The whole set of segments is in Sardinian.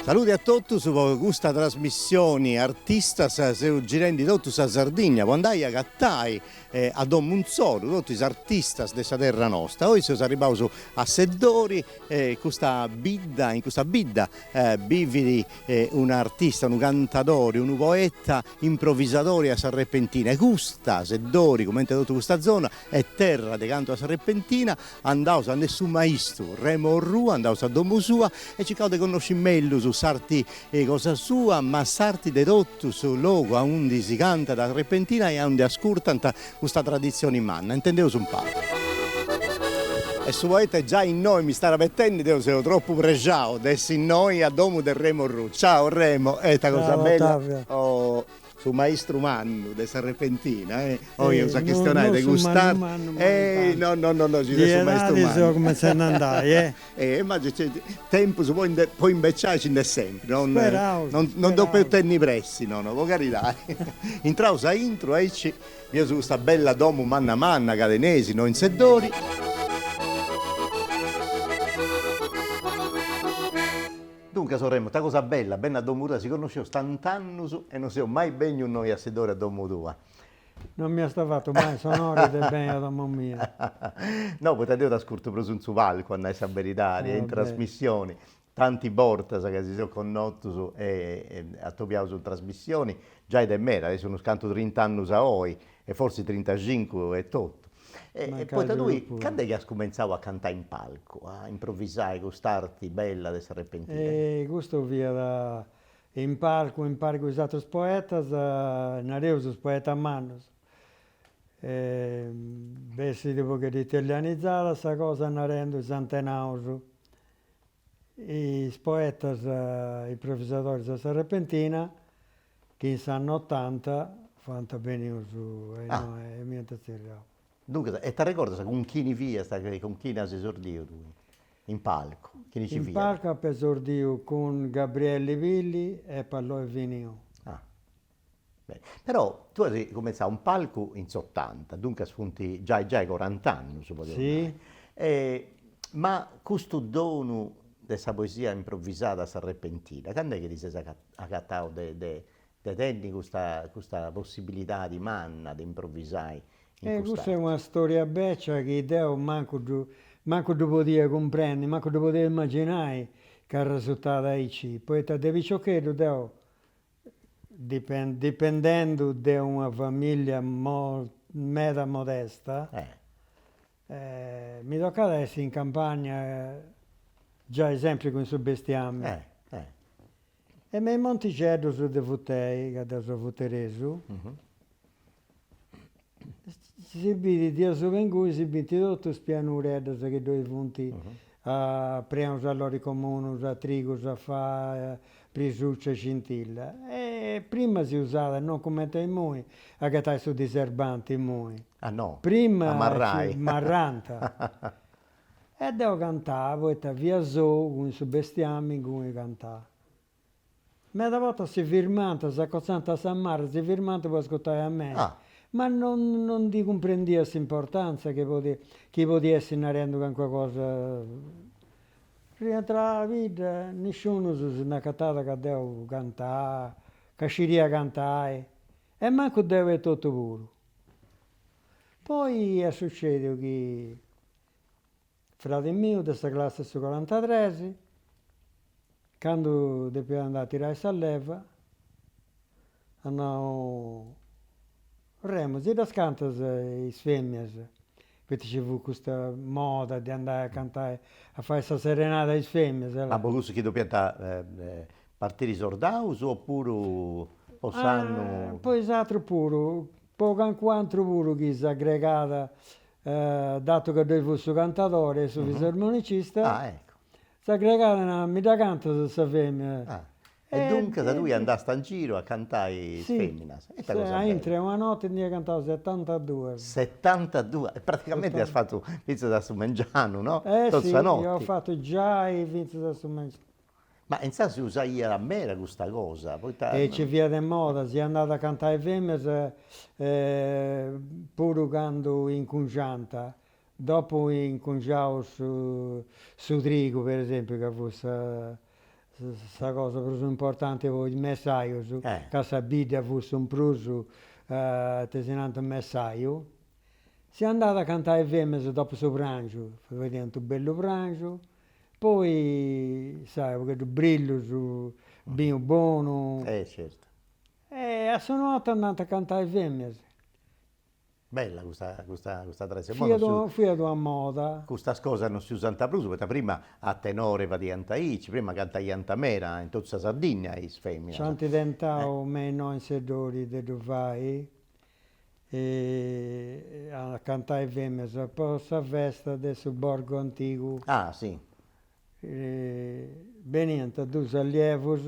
Saludi a totus po custa trasmissioni Artistas, seus girendi totu sa Sardigna po andai a agatai a domu insoru totu is artistas de sa terra nosta. Oi seus arribbaus a Seddori e custa bidda, in custa bidda bivit un'artista, unu cantadori, unu poeta improvisadori a s'arrepentina e custa Seddori, cumenti totu custa zona, est terra de cantu a s'arrepentina. Andaus a nde su maistu Remo Orrù, andaus a domu sua e circaus de connosci mellus s'arti cosa sua, ma s'arti de totu su logu aundi si cantat a repentina e aundi ascurtant custa traditzioni manna. Intendeus unu pagu. E su poeta est giai innoi, mi stat abetendi, deu seu tropu prexau de essi innoi a domu de Remo Orrù. Ciao Remo, ita cosa bella. Oh. Su maistru mannu de sa repentina, eh? Oi eus a chistionai de cust'arti. Eh, no, no, no, no, si ses su maistru mannu. Seu cumentzendi a andai, eh. Eh, ma tempus po po imbeciai ci nd'est sempri, non non non depeus tenni pressi, no, no, po caridadi. Intraus aintru, aici, bieus custa bella domu manna manna ca teneis innoi in Seddori. Duncas, o Remo, ita cosa bella, benni a domu tua, si connosceus tant'annus e non seu mai benniu innoi a Seddori a domu tua. Non mi ast fatu mai s'onori de benni a domu mia. No, poita deu t'ascurtu prus in su palcu, a nai sa beridadi, e in trasmissioni, tanti bortas ca si seus connotus e atobiaus in trasmissioni, giai de meda, est unus cantu trint'annus a oi, e forsis trintacincu e totu. E poita tui, candu est chi as cumentzau a cantai in palcu, a improvisai cust'arti bella de sa repentina? E custu fiat in palcu impari cun is atrus poetas, nareus is poetas mannus. Bessit u' pogheddu italianizada sa cosa narendu is antenaus. Is poetas improvisadoris de sa repentina chi in s'annu otanta fuant benius a innoi e m'iant tzerriau. Duncas, e t'arregordas cun chini fiast, cun chini as esordiu tui in palcu, chini ci fiat? In palcu apu esordiu cun Gabrielli Pilli e Palloi Finiu. Ah, beni. Però tui as cumentzau in palcu in s'otanta, duncas funt giai giai corant'annus, podeus nai. Si. Ma custu donu de sa poesia improvisada a sa repentina, candu est chi ti ses agatau de de de tenni custa custa possibilidadi manna de improvisai in cust'arti. Custa est una storia bècia chi deu mancu ddu mancu ddu podia cumprendi, mancu ddu podia imaginai ca arresurtat aici, poita de piciocheddu deu dipendendu de una familia meda modesta Mi tocat a essi in campagna giai sempri cun su bestiamini. E me is montixeddus de Futei, ca deu seu futeresu, si bidit de asuba ingui si bint totu is pianureddas chi ddoi funt prenas a lori comunus, a trigus, a faa, prisucia e scintilla. E prima si usat, non cumenti a immoi, a ghetai su diserbanti immoi. Ah no, Prima a marrai. ci marrant. E deu cantà, poita fia sou cun su bestiamini inguni cantà. Meda bortas si firmant, s'acotzant a sa marra, si firmant po ascurtai a mei. Ah. Ma non non ndi cumprendia s'importanza chi podia chi podia essi narendu calincuna cosa. Rientrà a bidda, nisciunus si nd'acatat ca deu cantà, ca scidia cantai, e mancu deu etotu puru. Poi est sucediu chi fradi miu de sa classi 'e su corantatres, candu depiat andai a tirai sa leva, at nau, Remo, si ddas cantas is feminas, poita ci fut custa moda de andai a cantai, a fai sa serenada a is feminas. Ma po cussu chi depiant partiri sordaus opuru po s'annu? Po is atrus puru, po calincunu atru puru chi s'aggregat, datu ca ddoi fut su cantadori e su fisarmonicista, Ah ecco. s'aggregat e narat, mi dda cantas sa femina. E duncas tui andasta in giru a cantai is feminas. Ita cosa bella. Aintre una notti nd'ia cantau setantaduas. Setantaduas, e praticamenti as fatu fintzas a su mengianu, no? Eh si, ia fatu giai fintzas a su mengianu. Ma insaras si usaiat meda custa cosa, poita. E nci fiat de moda, si andat a cantai feminas puru candu incungiant, dopu incungiau su su trigu per esempiu ca fut sa sa cosa prus importanti po is messajus, ca sa bidda fut su prus ita si nant messaju, si andat a cantai feminas dopu su prangiu, fadiant u' bellu prangiu Poi sai, u' pogheddu brillus, binu bonu. Eh certu. E a su notti andant a cantai feminas. Bella custa custa custa tradizioni. Fiat fiat una moda. Custas cosas non si usant prus, poita prima a tenore fadiant aici, prima cantaiant meda in totu sa Sardigna is feminas. Nc'ant tentau me innoi in Seddori de ddu fai a cantai feminas po sa festa de su Borgo Antigu. Ah si. Beniant dus allievus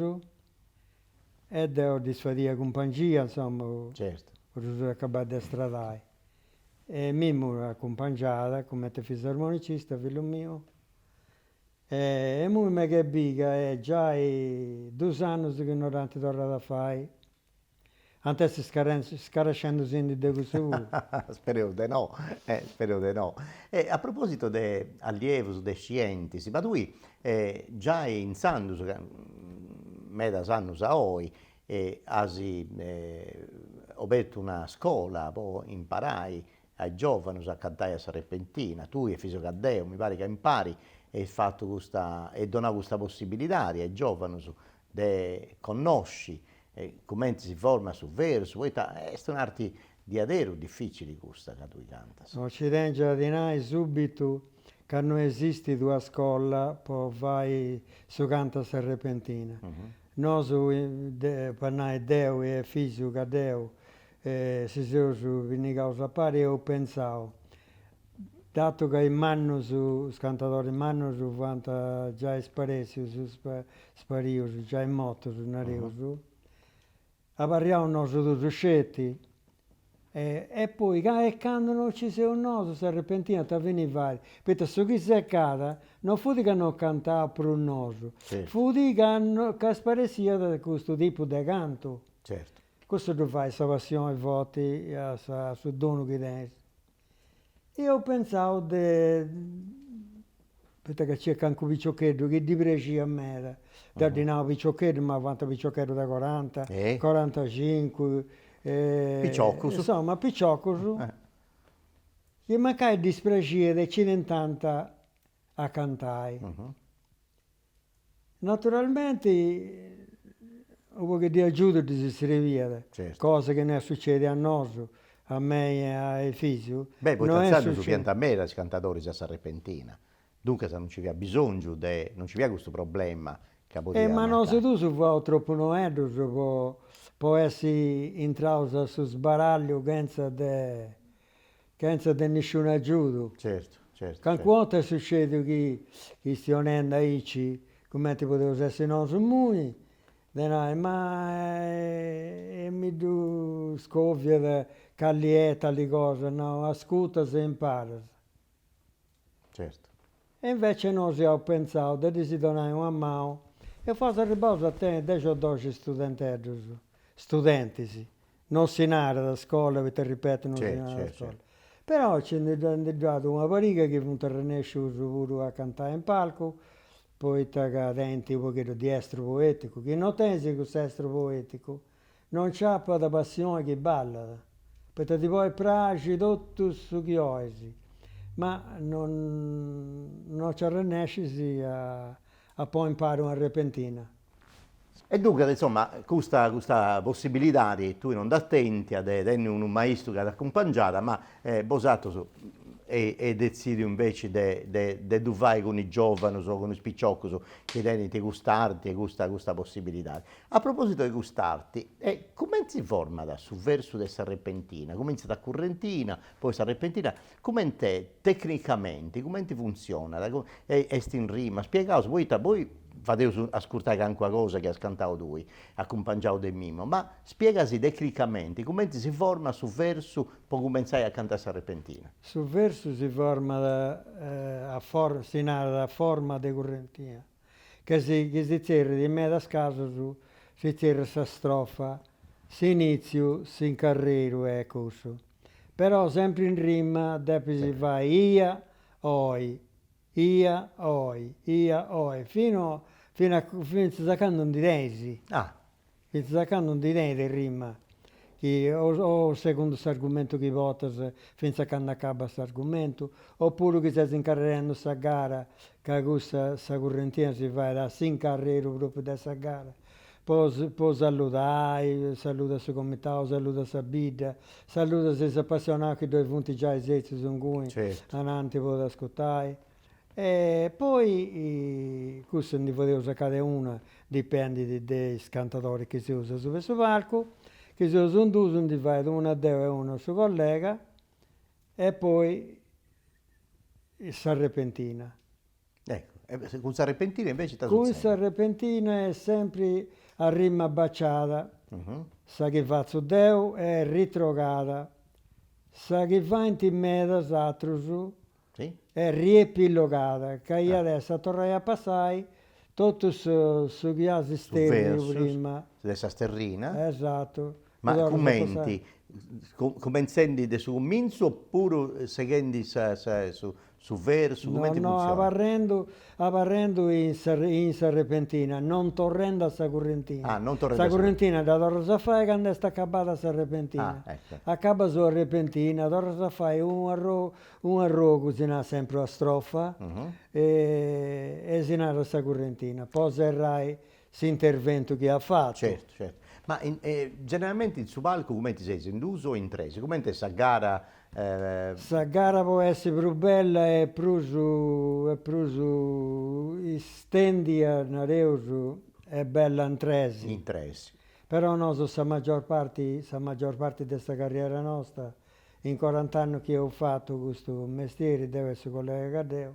e deu ddis fadia cumpangia, insoma, Certu. po ddus acabai de stradai. E Mimmu acumpangiat, cumenti fisarmonicista, fillu miu, e imui megu a biri ca est giai dus annus chi no dd'ant torrada a fai. Ant essi scarescendusindi de cussu puru. Spereus de no, spereus de no. E a propositu de allievus, de scientis, ma tui giai intzandus, medas annus a oi, as obertu una scola po imparai a is giovanus a cantai a sa repentina, tui e Efisio Caddeo, mi parit ca impari eis fatu custa, eis donau custa possibilidadi a is giovanus de connosci cumenti si format su versu, poita est un'arti diaderus dificili custa ca tui cantas. No ci tengiu a ddi nai subitu ca no esistit una scola po fai su cantu a sa repentina. Nosu, po nai deu e Efisiu Caddeu, si seus pinnigaus a pari e eus pentzau Datu ca is mannus, is cantadoris mannus fuant giai sparèssius, sparius, giai mortus, nareus, abarriaus nosu duus sceti, e poi e candu no ci seus nosu sa repentina ita fini fait, poita su chi secat no fut ca no cantaus prus nosu, fut ca ca sparessiat custu tipu de cantu. Certu. Custu ddu fait sa passioni forti a su donu chi tenis. Eus pentzau de, poita ca nc'est calincunu piciocheddu chi ddi praxiat meda, deu ddi nau piciocheddu ma fuant piciocheddus de coranta, corantacincu, Piciocus. Insoma piciocus chi mancai ddis praxiat e nci tentant a cantai. Naturalmenti u' pogheddu de agiudu ddis srebiat, cosa chi no est sucèdia a nosu, a mei e a Efisiu. Beh, poita intzandus fiant meda is cantadoris a sa repentina, duncas non nci fiat bisongiu de, non nci fiat custu problema ca podiat mancai. Ma nosu duus fuaus tropu noeddus po po essi intraus a su sbaralliu chentza de chentza de nisciunu agiudu. Certu, certu. Calincuna 'orta est sucediu chi chistionendi aici, cumenti podeus essi nosu immui, de nai, ma e mi ddu scoviat calli est tali cosa, no, ascurtas e imparas. Certu. E invece nosu iaus pentzau de ddis donai una manu e fuaus arribbaus a tenni dexi o doxi studenteddus, studentis, non si narat scola poita ripetu non si narat scola, però nci ndi ddu at una pariga chi funt arrennescius puru a cantai in palcu, poita ca tenint u' pogheddu di estru poeticu, chi no tenis cuss'estru poeticu non nci apat passioni chi ballat, poita ti podit praxi totu su chi 'olis, ma non non nci arrennescis a a ponni impari una repentina. E duncas, insoma, custa custa possibilidadi tui non dd'as tentia de tenni unu maistu ca t'acumpangiat, ma bosatrus eis detzidiu inveci de de ddu fai cun is giovanus o cun is piciocus chi tenint cust'arti e custa custa possibilidadi. A propositu de cust'arti, cumenti si format su versu de sa repentina? Cumintzat a currentina, poi sa repentina, Cument'est tecnicamenti, cumenti funtzionat, est in rima, spiegaus, poita poi fadeus ascurtai calincuna cosa chi as cantau tui, acumpangiau de Mimmo, ma spiegasi tecnicamenti cumenti si format su versu po cumentzai a cantai sa repentina. Su versu si format a si narat a forma de currentina. Chi si chi si zerriat in medas casos si zerriat sa strofa, s'initziu, s'incarreru est cussu. Però sempri in rima depis fai ia, oi, ia, oi, ia, oi, finu finu a finzas a candu ndi tenis. Ah. Finzas a candu ndi tenis de rima, chi o o segundu s'argumentu chi portas finzas a candu acabat s'argumentu, opuru chi ses incarrerendu sa gara, ca cussa sa currentina si fait a s'incarreru propriu de sa gara, po po saludai, saludas su comitau, saludas sa bidda, saludas is apassionaus chi ddoi funt giai setzius inguni ananti po t'ascurtai E poi cussu ndi fadeus a cada una, dipendit de is cantadoris chi seus asuba 'e su palcu, chi seus in duus ndi fait una deu e una su collega e poi sa repentina. Ecco, e cun sa repentina invece ita sutzedit? Cun sa repentina est sempri a rima baciada, sa chi fatzu deu est ritrogada, sa chi faint medas atrus Est riepilogada, ca iat essi a torrai a passai totu su chi as sterriu prima. De sa sterrina. Esatu. Ma cumenti? Cumentzendi de su cumintzu opuru seghendi su versu? Cumenti funtzionat? No, no, abarrendu abarrendu in sa in sa repentina, non torrendu a sa currentina. Ah, non torrendu a sa currentina dda torras a fai candu est acabada sa repentina. Ah, ecco. Acabas sa repentina, torras a fai unu arrogu Unu arrogu si narat sempri una strofa e si narat sa currentina po serrai s'interventu chi at fatu. Certu, certu. Ma generalmenti in su palcu cumenti seis, in duus o in tres? Cumenti est sa gara? Sa gara po essi prus bella e prus e prus istendia, nareus, est bella in tres. In tres. Però nosu sa maggior parti sa maggior parti de sa carriera nosta In corant'annus chi eus fatu custu mestieri, deu e su collega Caddeo,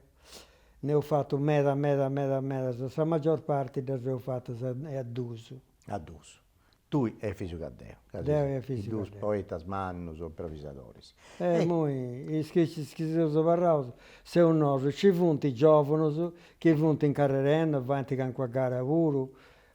nd'eus fatu meda meda meda medas, sa maggior parti ddas eus fatas a duus. A duus. Tui e Efisiu Caddeo. Deu e Efisiu Caddeo. Is duus poetas mannus, improvisadoris. E immoi is chi is chi seus abarraus seus nosu, nci funt giovunus chi funt incarrerendi, faint calincuna gara puru,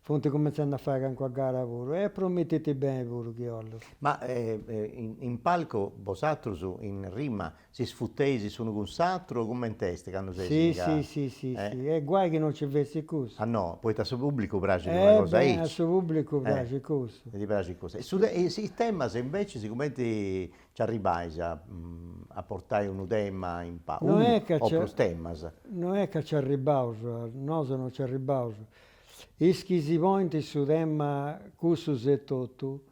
Funt cumentzendi a fai calincuna gara puru e promitint beni puru chi 'ollas. Ma in palcu bosatrus in rima si sfuteis s'unu cun s'atru o cument'est candu seis in gara? Si si si si e guai chi non nci fessit cussu. Ah no, poita a su pubblicu praxit una cosa aici. A su pubblicu praxit cussu. Ddi praxit cussu. E is temas invecias cumenti Nci arribais a a portai unu tema in palcu, unu o prus temas? No est ca nci arribbaus, nosu no nci arribbaus. Is chi si ponint su tema cussus etotu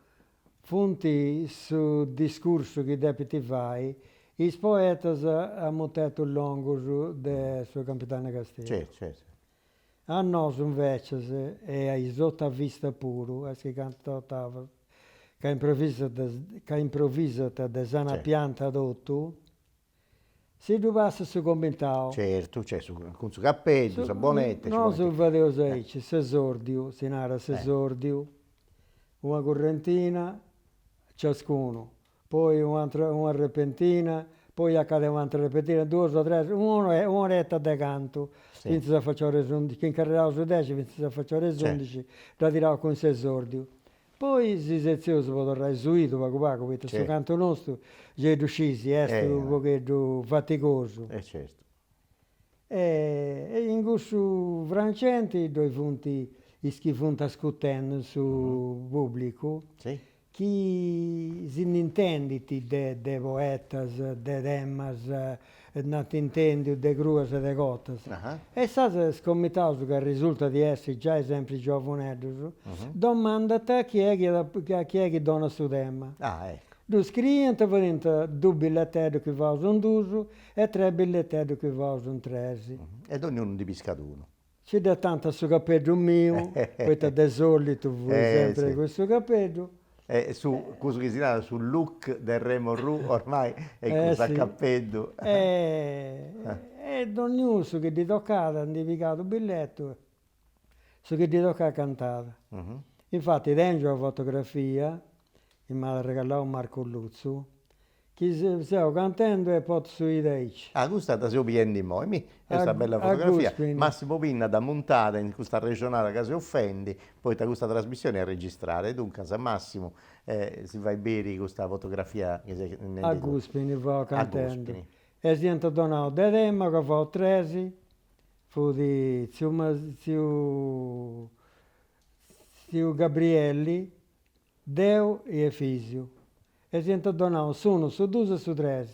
funt su discursu chi depint fai is poetas a mutetus longus de su Campidanu 'e Casteddu. Certu, certu. A nosu invecias, e a is otavistas puru, a is chi cantant a otavas, ca improvisant ca improvisant de sana pianta totu, si ddu passat su comitau. Certu, certu, cun su capeddu, sa boneta. Nosu fadeus aici, s'esordiu, si narat s'esordiu, una currentina ciascunu poi u'atera una repentina, poi a cada un'atera repentina, duas o tres, un'oretta de cantu, finzas a faciora 'e s'undixi, chi incarreraus is dexi finzas a faciora 'e s'undixi, dda tiraus cun s'esordiu. Poi si setzeus po torrai suidu pagu pagu, poita su cantu nostu, gei ddu scisi, est unu pogheddu fatigosu. E certu. E in cussu frangenti ddoi funt is chi funt ascurtendi in su pubblicu chi si nd'intendint de de poetas, de temas, nd'ant intendiu de cruas e de cotas. E insaras is comitaus ca resultat di essi giai sempri giovuneddus, domandant a chi est chi a chi est chi donat su tema. Ddu scriiant e fadiant dus billetteddus chi faus in dus e tres billetteddus chi faus in tres. E donniunu ndi piscat unu. Nci dd'etant su capeddu miu, poita de solitu fui sempri cun su capeddu. E su, cussu chi si narat su look de Remo Orrù ormai est cussu a capeddu. E donniunu su chi ddi tocat ndi pigat u' billetu, su chi ddi tocat cantat. Infati tengiu una fotografia chi m'at arregallau Marco Lutzu. Chi seu cantendu e portu su 'idu aici. Ah, custa dda seu biendi immoi, mi, est una bella fotografia, Massimo Pinna dd'at muntada in custa arrexonada ca seus fendi, poita custa trasmissioni est registrada e duncas Massimo si fait biri custa fotografia chi ses nendi tui. A Guspini fua cantendu. E s'iant donau de tema ca fuaus tresi, fut tziu tziu tziu Gabrielli, Deu e Efisiu. E s'iant donau s'unu, su dus e su tres.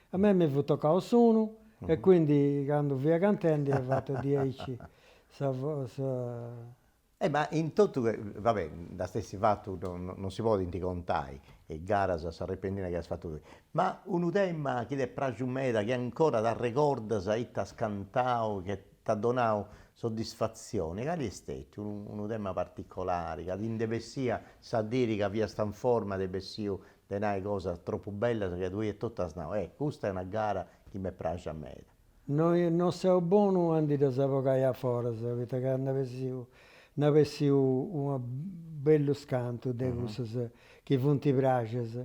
A mei mi fut tocau s'unu e quindi candu fia cantendi ia fatu diaici sa sa. Eh ma in totu, va bè, nd'as essi fatu, non si podint contai is garas a s'arrepentina chi as fatu tui, ma unu tema chi t'est praxiu meda, chi ancora t'arregordas ita as cantau, chi t'at donau soddisfatzioni, cali est stetiu unu tema particolari ca ti nde bessiat sa diri ca fiast in forma t'est bessiu de nai cosas tropu bellas ca tui etotu as nau, eh custa est una gara chi m'est praxia meda. No no seu bonu a ndi ddas bogai a foras, poita ca nd'at bessiu nd'at bessiu unu bellu scantu de cussas chi funt praxias,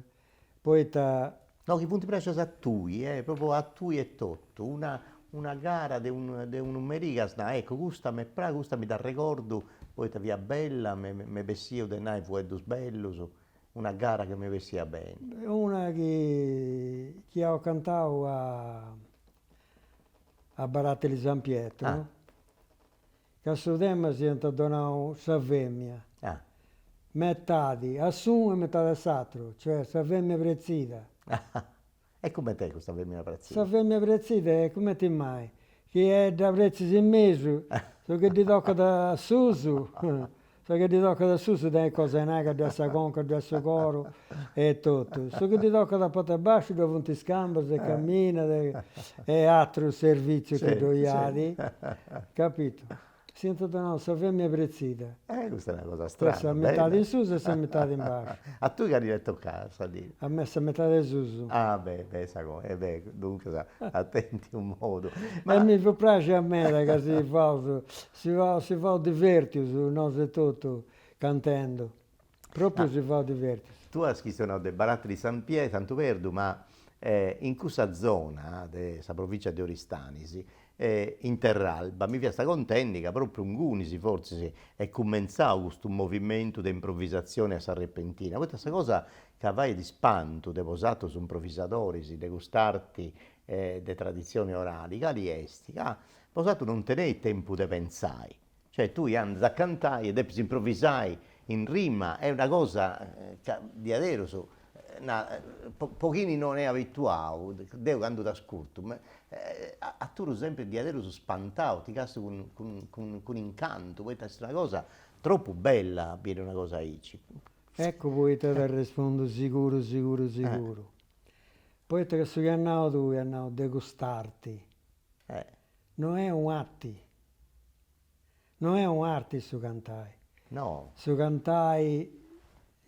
poita No, chi funt praxias a tui, eh, propriu a tui etotu, una una gara de unu de unu merì ca as nau, eccu, custa m'est praxia, custa mi dd'arregordu poita fiat bella, m'est bessiu de nai fueddus bellus, una gara chi m'est bessia beni. Una chi chi apu cantau a a Baratili San Pietro, ca su tema s'iant donau sa femia, metadi a s'unu e metadi a s'aturu, cioè sa femia pretzida. E cumenti est custa femina pretzida? Sa femia pretzida est cumenti mai, chi dda pretzis in mesu, su chi ddi tocat a susu, su chi ddi tocat a susu tenit cosa 'e nai ca ddu est sa conca, ddu est su coru e totu, su chi ddi tocat a parti 'e basciu ddoi funt is cambas e caminat e aterus servizius chi ddoi at, capito? S'iant donau sa femina pretzida. Eh custa est una cosa strana. Sa metadi in susu e sa metadi in basciu. A tui cali t'est tocada sa dì? A mei sa metadi 'e susu. Ah beh beh sa cosa, eh beh duncas at tentu unu modu. E mi fut praxia meda ca si faus si faus si faus divertius nosu etotu cantendu, propriu si faus divertius. Tui as chistionau de Baratili San Pie Santu Perdu ma in cussa zona de sa provincia de Oristanis In Terralba mi fiast contendi ca propriu ingunis fortzis est cumentzau custu movimentu de improvisatzioni a s'arrepentina, poita sa cosa ca fait ispantu de bosatrus improvisadoris de cust'arti de traditzioni orali, cali est? Ca bosatrus non teneis tempus de pentzai, cioè tui andas a cantai e depis improvisai in rima, est una cosa ca diaderus po chini non est abituau, deu candu t'ascurtu, aturu sempri diaderus spantau, ti castiu cun cun cun incantu, poita est una cosa tropu bella a biri una cosa aici. Eccu poita t'arrespundu siguru siguru siguru, poita ca su chi as nau tui, as nau de cust'arti, no est un'arti, no est un'arti su cantai. No. Su cantai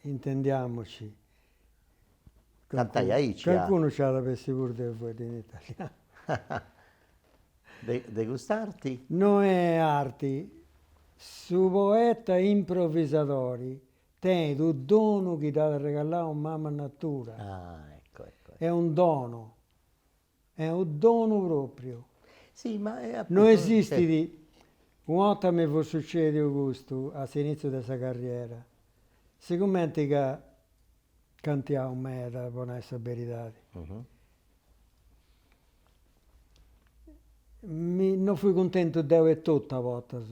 Intendiamoci. Cantai aici. Cancunu nci at a bessi puru de fueddu in italianu. De de cust'arti? No est arti. Su poeta improvisadori tenit u' donu chi dd'at arregallau mama natura. Ah, ecco, ecco. Est un dono. Est u' donu propriu. Si, ma appuntu. No esistit, una 'orta mi fut sucediu custu a s'iniziu de sa carriera, sigumenti ca cantiau meda, po nai sa beridadi, mi no fui cuntentu deu etotu a bortas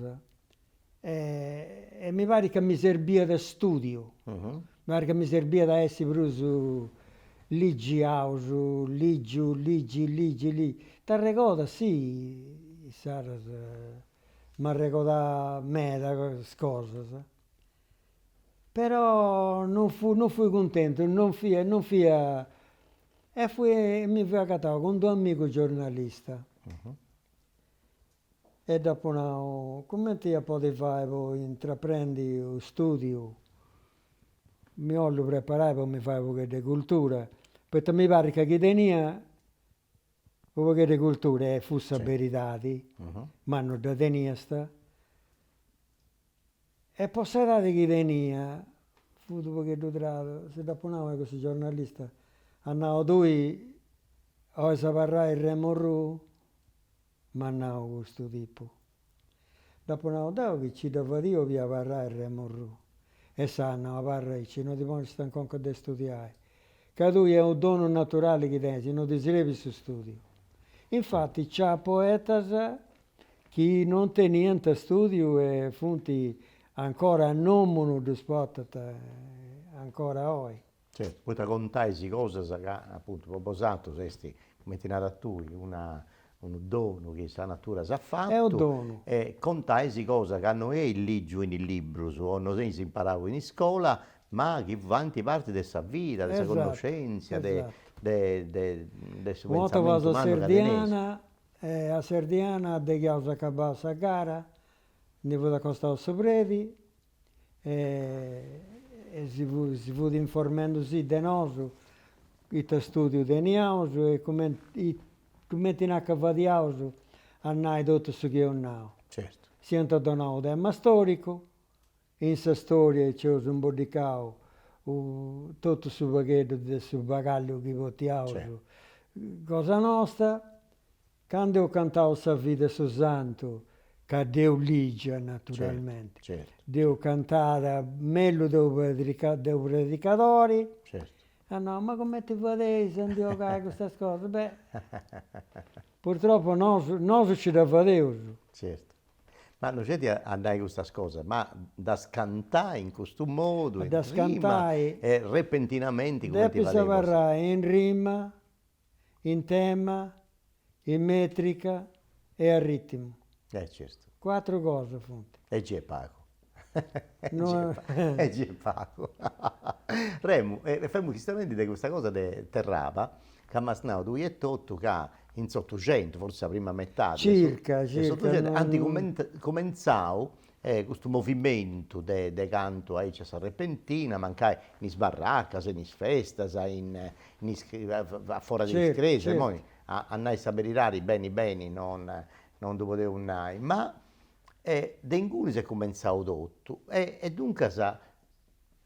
e mi parit ca mi serbiat studiu, mi parit ca mi serbiat a essi prus ligiaus, ligiu ligi ligi ligi, t'arregodas, sì, insaras m'arregodà meda cosas, però non fui non fui cuntentu, non fia non fia e fui mi fui agatau cun d'unu amigu giornalista E dd'apu nau, cumenti ia podi fai po intraprendi u' studiu, mi 'ollu preparai po mi fai u' pogheddu 'e cultura, poita mi parrit ca chi tenia u' pogheddu 'e cultura, e fut sa beridadi, ma no dda teniast, e po s'edadi chi tenia fut u' pogheddu tradu, si dd'apu nau a cussu giornalista. At nau, tui 'olis abarrai Remu Orrù? M'at nau custu tipu. Dd'apu nau deu chi nci dda fadia 'olia abarrai Remu Orrù. E issa at nau, abarra aici, no ti pongiast in conca de studiai, ca tui est unu donu naturali chi tenis, no ti srebit su studiu. Infati nc'at poetas chi non teniant studiu e funt ancora a nomunu ddus portant ancora oi. Certu, poita contais cosas ca, apuntu, po bosatrus est, cumenti naras tui, una unu donu chi sa natura s'at fatu. Est unu donu. E contais cosas ca no eis ligiu in is librus o no eis imparau in iscola, ma chi faint parti de sa vida, de sa connoscèntzia, de de de su pentzamentu mannu ca teneis. Una 'orta a Serdiana, a deghi iaus acabau sa gara, ndi fut acostau su predi e si fut si fut informendusì de nosu ita studiu teniaus e cumenti cumenti naca fadiaus a nai totu su chi eus nau. Certu. S'iant donau tema storicu, in sa storia nci eus imboddicau totu su pagheddu de su bagagliu chi potiaus cosa nosta Candu eus cantau sa vida 'e su santu, ca dd'eus ligia naturalmenti, dd'eus cantada mellus de unu predicadori, at nau, ma cumenti fadeis a ndi 'ogai custas cosas? Beh, purtroppo nosu nosu nci dda fadeus. Certu. Ma no sceti a nai custas cosas, ma ddas cantai in custu modu, in rima e repentinamenti cumenti fadeus. Depis abarrai in rima in tema, in metrica e a ritmu. Eh certu. Cuatru cosas funt. E gei est pagu. E gei est pagu. Remu, e femus chistionendi de custa cosa de Terraba, ca m'as nau tui etotu ca in s'Otuxentu, fortzis sa prima metadi Circa, circa. De s'Otuxentu, ant cumentzau custu movimentu de de cantu aici a s'arrepentina, mancai in is barracas, in is festas, in in is a fora de is cresias, immoi a nai sa beridadi beni beni non non ddu podeus nai, ma de ingunis est cumentzau totu e duncas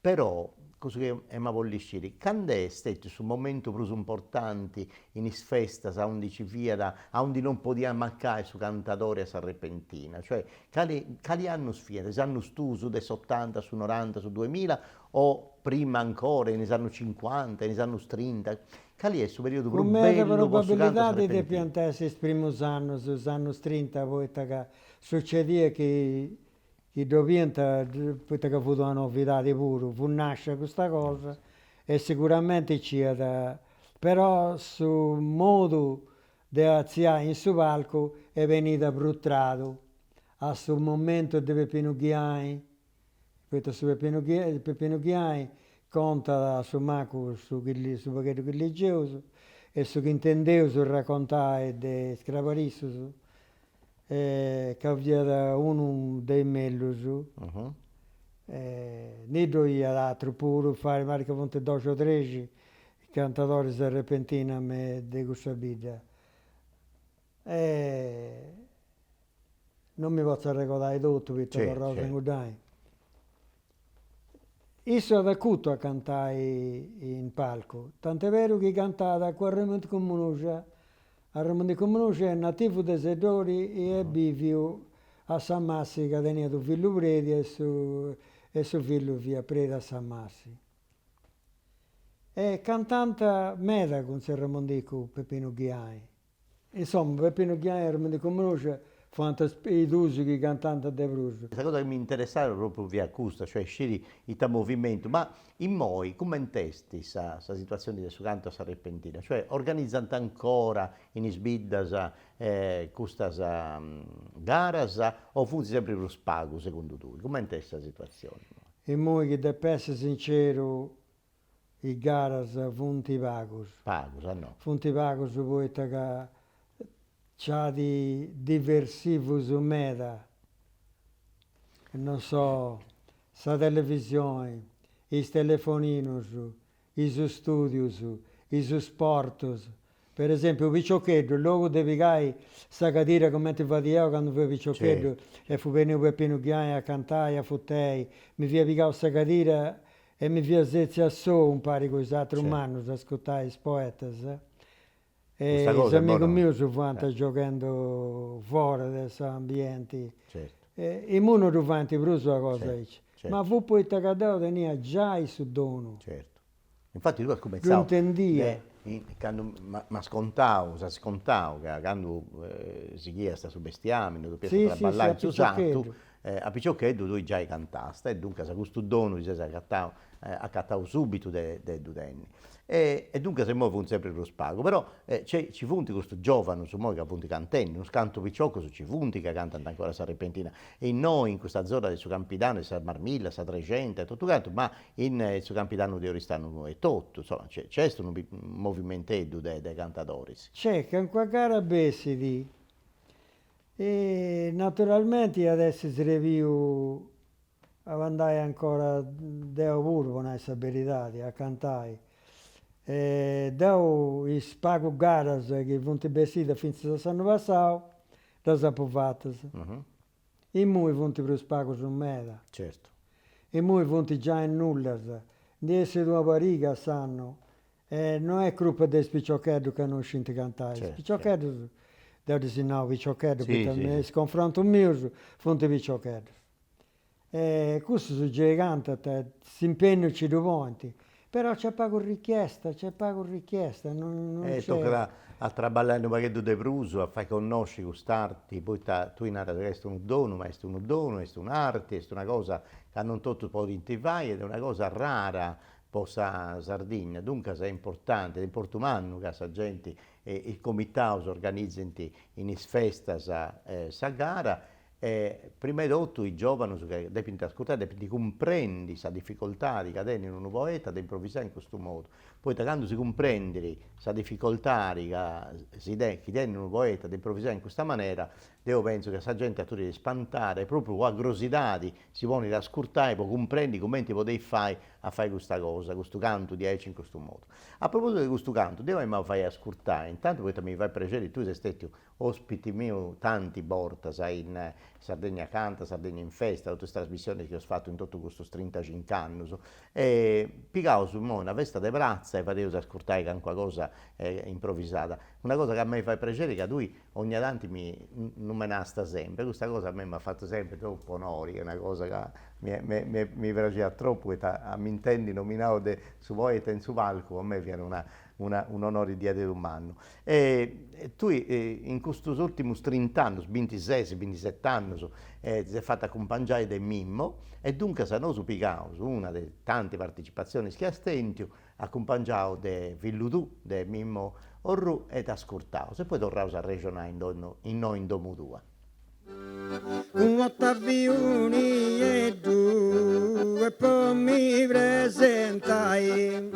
Però, cussu chi emu a bolli sciri, cand'est stetiu su momentu prus importanti in is festas aundi ci fiat, aundi non podiat mancai su cantadori a s'arrepentina? Cioè, cali cali annus fiant? Is annus tuus de s'otanta, su noranta, su duemilla o prima ancora, in is annus cincuanta, in is annus trinta? Cali est su periodu prus Cun meda bellu po su cantu a probabilidadi s'arrepentina? depiant essi is primus annus, is annus trinta, poita ca sucediat chi chi ddu 'oliant poita ca fut una novidadi puru, fut nascia custa cosa e siguramenti nc'iat, però su modu de artziai in su palcu est benida prus tradu a su momentu de Peppinu Ghiai, poita su Peppinu Peppinu Ghiai contat a su mancu su chi su pagheddu chi ligeus e su chi intendeus raccontai de is crabarissus ca fiat unu de is mellus, ndi ddoi iat atrus puru, mi parit ca funt doxi o trexi cantadoris a repentina me de cussa bidda. Non mi potzu arregodai totu poita torraus a inguddai. Issu at acutu a cantai in palcu, tant'est beru chi cantat cun Arremundicu Munuja. Arremundicu Munuja est nativu de Seddori e est biviu a Samassi ca teniat unu fillu predi e su e su fillu fiat predi a Samassi. E cantant meda cun tziu Arremundicu Pepinu Ghiai. Insoma, Peppinu Ghiai e Arremundicu Munuja fuant is duus chi cantant de prus. Sa cosa chi mi interessat propriu fiat custa, cioè sciri ita movimentu, ma immoi cument'est sa sa situazioni de su cantu a sa repentina, cioè organizant ancora in is biddas custas garas o funt sempri prus pagu segundu tui, cument'est sa situazioni immoi? Immoi chi dep'essi sinceru Is garas funt pagus. Pagus, a no. Funt pagus poita ca nc'at diversivus meda, non so, sa televisioni, is telefoninus, is studius, is sportus. Per esempiu unu piciocheddu, in logu de pigai sa cadira cumenti fadia 'eu candu fia piciocheddu e fut beniu Peppinu Ghiai a cantai a Futei, mi fia pigau sa cadira. E mi fia setziu a sou umpari cun is atrus mannus a ascurtai is poetas e is amigus mius fuant gioghendu fora de s'ambienti. E imui no ddu faint prus una cosa aici. Ma fut poita ca deu tenia giai su donu. Certu. Infatti tui as cumentzau Ddu intendia. Candu m'as contau, s'as contau ca candu sighiast su bestiamini, depiast traballai in su sartu, a piciocheddu tui giai cantasta e duncas custu donu ti ses agatau acatau subitu de ddu tenni. E duncas immoi funt sempri prus pagu, però nci funt custus giovanus immoi ca funt cantendi, unus cantu piciocus nci funt ca cantant ancora sa repentina, e innoi in custa zona de su Campidanu, de sa Marmilla, sa Trexenta e totu cantu, ma in su Campidanu de Oristanu etotu, insoma nc'est unu movimenteddu de cantadoris. Nc'est calincuna gara bessit e naturalmenti iat essi srebiu a andai ancora deu puru, po nai sa beridadi, a cantai. E deu is pagu garas chi funt bessidas fintzas a s'annu passau ddas apu fatas. Immoi funt prus pagus meda. Certu. Immoi funt giai nullas. Ndi essit una pariga a s'annu e no est crupa de is piciocheddus ca no scint cantai. Is piciocheddus, deu ddis nau piciocheddus poita me is confrontus mius funt piciocheddus. E cussus gei cantant, s'impegnu nci ddu ponint, però nc'est pagu richiesta, nc'est pagu richiesta, non nc'est. E tocat a traballai unu pagheddu de prus, a fai connosci cust'arti, poita tui naras ca est unu donu, ma est unu donu, est un'arti, est una cosa ca non totus podint fai ed est una cosa rara po sa Sardigna, duncas est importanti, est de importu mannu ca sa genti e is comitaus organizint in is festas sa gara E prima 'e totu is giovanus ca depint ascurtai depint cumprendi sa dificoltadi ca tenit unu poeta de improvisai in custu modu, poita candu si cumprendit sa dificoltadi ca si chi tenit unu poeta de improvisai in custa manera, deu pentzu ca sa genti aturit ispantada e propriu po crosidadi si ponit a ascurtai po cumprendi cumenti podeis fai a fai custa cosa, custu cantu diaici in custu modu. A propositu de custu cantu, deu emu a fai ascurtai, intantu poita mi fait prexeri, tui ses stetiu Ospiti miu tanti bortas in Sardegna Canta, Sardegna in Festa, totu is trasmissionis chi eus fatu in totu custus trintacinc'annus e pigaus immoi una festa de pratza e fadeus ascurtai calincuna cosa improvisada. Una cosa ca a mei fait prexeri ca tui 'onnia tanti mi numenasta sempri, custa cosa a mei m'at fatu sempri tropu onori, est una cosa ca mi mi praxiat tropu poita a m'intendi nominau de su poeta in su palcu po mei fiat una una un'onori diaderus mannu. E tui in custus urtimus trint'annus, bintises, bintiset'annus, ti ses fatu acumpangiai de Mimmo e duncas nosu pigaus una de tanti participatzionis chi as tentu, acumpangiau de fillu tuu, de Mimmo Orrù e t'ascurtaus e poi torraus a arrexonai innoi in domu tua. Cun Ottaviu Nieddu e po mi presentai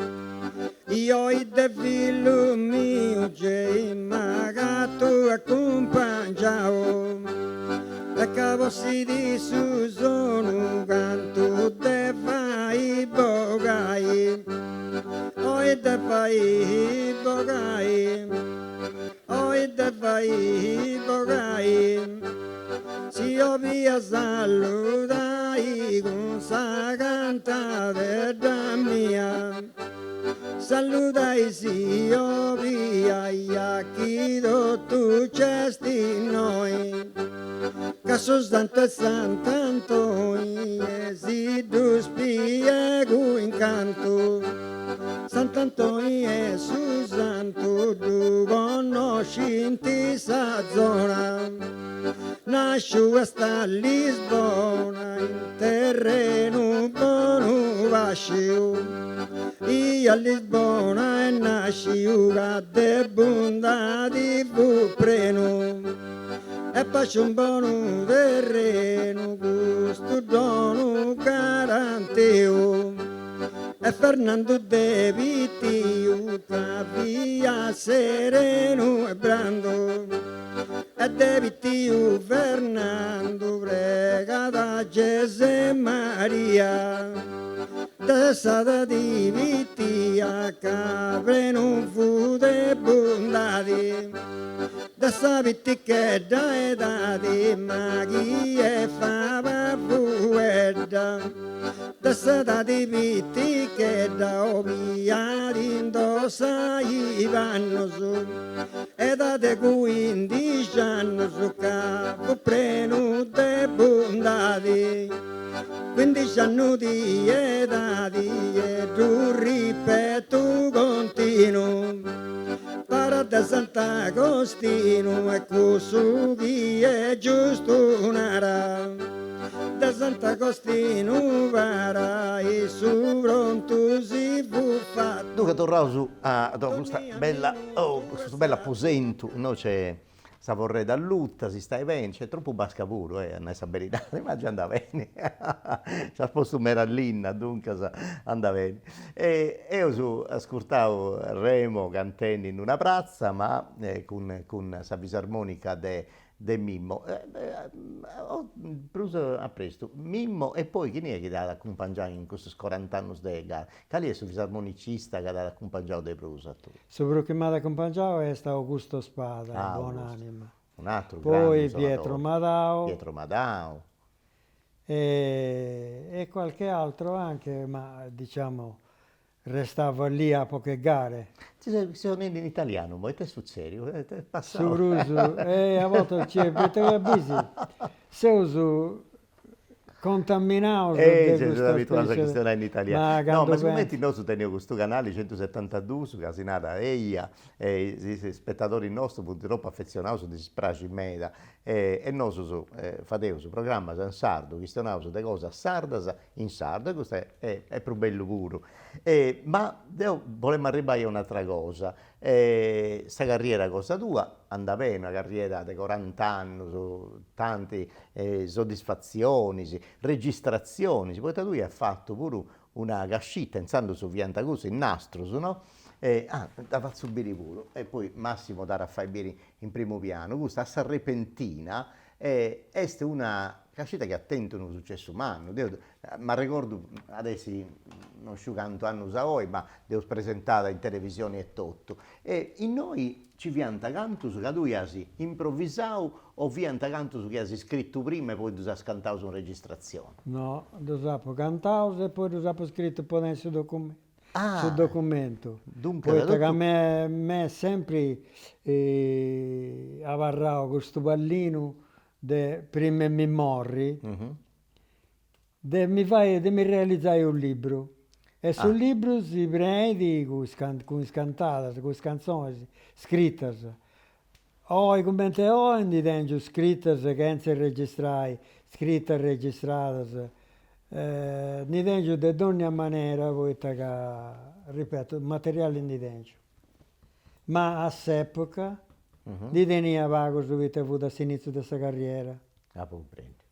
Oi de fillu miu gei m'agatu acumpangiau E ca possidit su sonu cantu de fai bogai Oi de fai bogai Oi de fai bogai Si 'obia saludai cun sa cantadedda mia Saludai si 'obia ja chi totu c'est innoi Ca su santu 'e Sant'Antoi e si ddu spiegu in cantu Sant'Antoi est su santu ddu connoscint in sa zona Nasciu est a Lisbona in terrenu bonu pasciu I a Lisbona est nasciu ca de bundadi fut prenu E pasciu in bonu terrenu custu donu garantiu E Fernandu de pitiu ca fiat serenu e brandu E de pitiu Fernandu pregat a Gesè Maria De s'edadi pitia ca prenu fut de bundadi De sa pitichedda edadi ma chi est faba fuedda. De s'edadi pitichedda 'obiat indossai i pannus, edade cuindixi annus ca fut prenu de bundadi. Cuindixi annus di edadi e ddu ripetu continu, parat de Sant'Agostinu e cussu chi est giustu nara. De Sant'Agostinu para issu prontu si fut fatu. Duncas torraus a custa bella, oh, custu bellu aposentu, innoi nc'est sa forredda alluta, si stait beni, nc'est tropu basca puru, a nai sa beridadi, ma già andat beni, nc'as postu meda linna, duncas andat beni. E eus ascurtau Remo cantendi in una pratza, ma cun cun sa fisarmonica de de Mimmo, prus a prestu, Mimmo e poi chini est chi t'at acumpangiau in custus corant'annus de gara? Cali est su fisarmonicista ca t'at acumpangiau de prus a tui? Su prus chi m'at acumpangiau est Augusto Spada, bon'anima. Un'aturu grandu Poi Pietro Madau. Pietro Madau. E qualche altro anche, ma diciamo Restava lì a poche gare. Ti ses chistionendi in italianu imoi, ita est sutzediu? Est passau. Su prus, e a bortas nc'est, poita ca bis, seus contaminaus de custa seus abituaus a chistionai in italianu. No, ma sigumenti nosu teneus custu canali centusetantadus ca si narat Eia e is spetadoris nostus funt tropu afetzionaus, ddis praxit meda e nosus fadeus programmas in sardu, chistionaus de cosas sardas in sardu e custu est prus bellu puru. Ma deu bolemu arribbai a un'atra cosa, sa carriera cosa tua andat beni, una carriera de corant'annus, tanti soddisfatzionis, registratzionis, poita tui as fatu puru una cascita, intzandus fiant cussus, is nastrus, no? Ah, dda fatzu biri puru e poi Massimo dd'at a fai biri in primu pianu, custa a s'arrepentina est una cascita chi at tentu unu sucessu mannu, deu m'arregordu, at essi non sciu cantu annus a oi, ma dd'eus presentada in televisioni etotu, e innoi nci fiant cantus ca tui as improvisau o fiant cantus chi as scritu prima e poi ddus as cantaus in registratzioni? No, ddus apu cantaus e poi ddus apu scritu po tenni su documentu su documentu, poita ca m'est sempri abarrau custu pallinu de prima 'e mi morri, de mi fai, de mi realizai unu libru, e su libru si prenit cun is cun is cantadas, cun is cantzonis scritas. Oi cumenti oi ndi tengiu scritas chentza registrai, scritas registradas, ndi tengiu de dònnia manera poita ca, ripeto, materiali ndi tengiu. Ma a s'epoca ndi tenia pagus poita fut a s'initziu de sa carriera. Apu cumprendiu.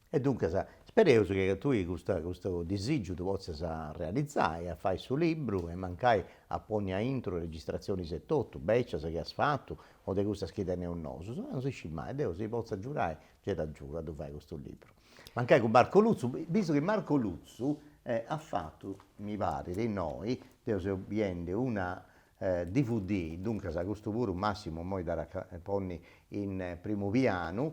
E duncas, spereus chi tui custa custu disìgiu ddu potzas realizai, a fai su libru e mancai a ponni aintru registratzionis etotu, bècias chi as fatu o de cussas chi teneus nosus, non si scit mai, Deus si potzat giurai, gei t'agiudat a ddu fai custu libru. Mancai cun Marco Lutzu, bistu chi Marco Lutzu at fatu, mi parit, innoi, deu seu biendi una Dvd, duncas custu puru Massimo immoi dd'at a ponni in primu pianu,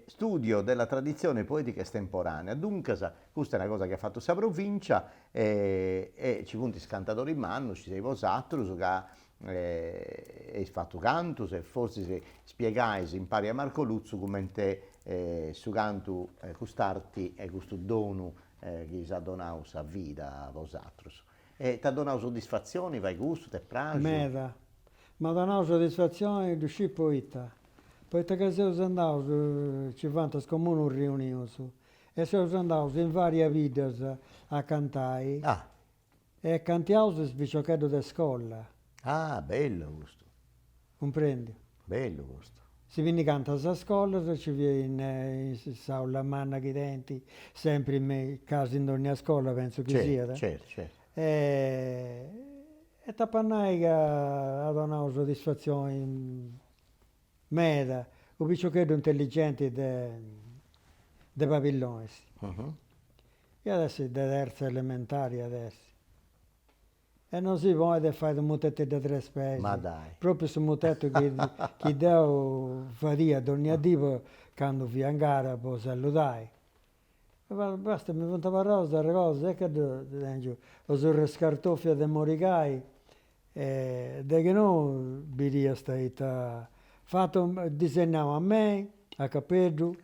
Studio della tradizione poetica estemporanea, duncas custa est una cosa chi at fatu sa Provincia e nci funt is cantadoris mannus, nci seis bosatrus ca eis fatu cantus e fortzis spiegais impari a Marco Lutzu cumenti su cantu, cust'arti e custu donu chi s'at donau sa vida a bosatrus. E t'at donau soddisfatzioni fai custu, t'est praxiu? Meda. M'at donau soddisfatzioni, ddu sciu poita. Poita ca seus andaus, nci fuant is comunus riunius, e seus andaus in varias biddas a cantai. Ah. E cantiaus is piciocheddus de scola. Ah, bellu custu. Cumprendiu. Bellu custu. Si pinnigant sas scolas, nci fiat in s'aula manna chi tenint sempri me casi in dònnia scola pentzu chi siat. Certu, certu. E t'apu a nai ca at donau soddisfatzioni meda, unu piciocheddu intelligenti de de Pabillonis. Iat essi de terza elementari iat essi. E no si ponit e fait unu mutetu de tres peis. Ma dai. Propriu su mutetu chi chi deu fadia dònnia dì po candu fia in gara po saludai. Basta, mi funt abarraus is arregodus e ca ddu tengiu, po surra scartofia de morigai e de chi no biriast ita fatu, disegnau a mei, a capeddu.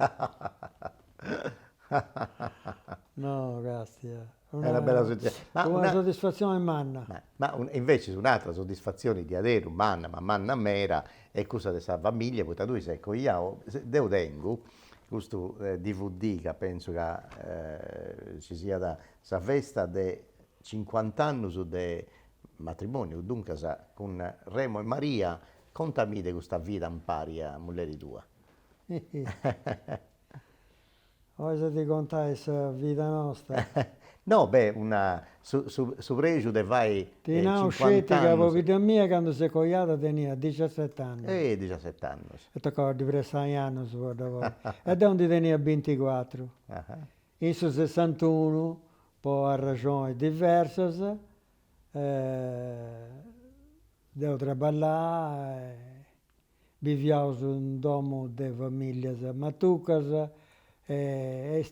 No, castia. È una bella soddisfazione. Ma una soddisfazione manna. Ma invece un'altra soddisfazione diaderu manna, ma manna meda, est cussa de sa familia, poita tui ses coiau, deu tengu custu dvd ca pentzu ca ci siat sa festa de cincuant'annus de matrimoniu, duncas cun Remo e Maria, contamì de custa vida impari a mulleri tua. 'Ois a ti contai sa vida nosta? No, beh, una, su su su prexu de fai Ti nau sceti ca pobidda mia candu s'est coiada teniat diciaset'annus. Eh, diciaset'annus. E tocau a ddi prestai annus po dda ponni. E deu ndi tenia binticuatru. In su sessantunu, po arraxonis diversas, deu traballà e Biviaus in domu de familias matucas e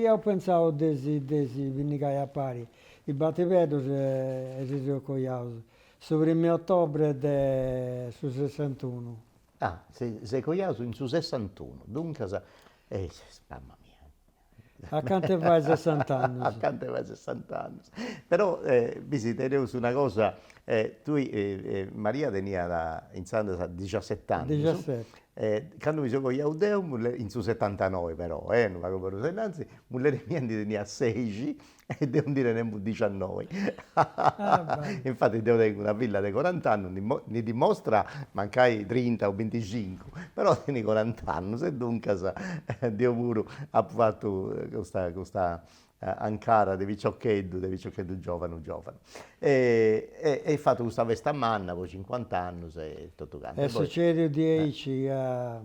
iaus pentzau de si de si pinnigai a pari is batipeddus e si seus coiaus su primu 'e ottobre de su sessantunu. Ah, si seis coiaus in su sessantunu, duncas, mamma mia Acanta 'e fai sessant'annus. Acanta 'e fai sessant'annus. Però bisi teneus una cosa, tui Maria teniat intzandus diciaset'annus. Diciaseti. Candu mi seu coiau deu, in su setantanoi però, unu pagu prus ainnantis, mulleri mia ndi teniat seixi e deu ndi tenemu diciannoi. Infati deu tengu una filla de corant'annus, ndi dimostrat mancai trinta o binticincu, però tenit corant'annus e duncas deu puru apu fatu custa custa ancada de piciocheddu, de piciocheddu giovanu giovanu. E eis fatu custa festa manna po cincuant'annus e totu cantu. Est sucediu diaici ca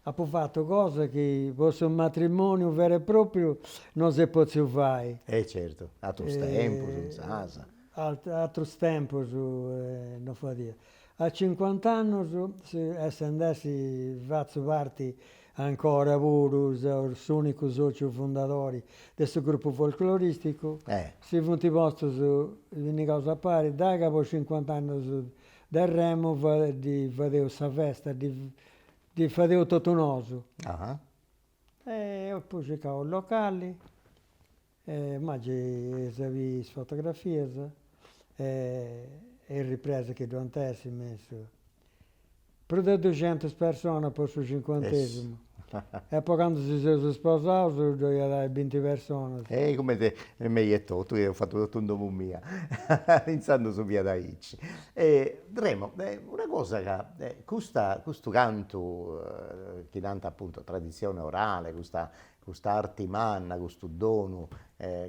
Apu fatu cosa chi po su matrimoniu veru e propriu no s'est potziu fai. E certu, atrus tempus, insaras. Atrus tempus no fadiat. A cincuant'annus, essend'essi fatzu parti ancora puru, seu s'unicu sociu fundadori de su gruppu folcloristicu, si funt postus pinnigaus a pari, dai ca po cincuant'annus de Remo ddi fadeus sa festa, ddi Ddi fadeus totu nosu. E apu circau u' locali e ma gei eis a biri is fotografias e is ripresas chi ddu ant essi me in su. Prus de duxentus personas po su cincuantesimu e po candu si seus sposaus ddoi iat ai binti personas. E cumenti mei etotu, chi eus fatu totu in domu mia, intzandus fiat aici. E Remo, una cosa ca custa custu cantu chi nant appuntu traditzione orale, custa custa arti manna, custu donu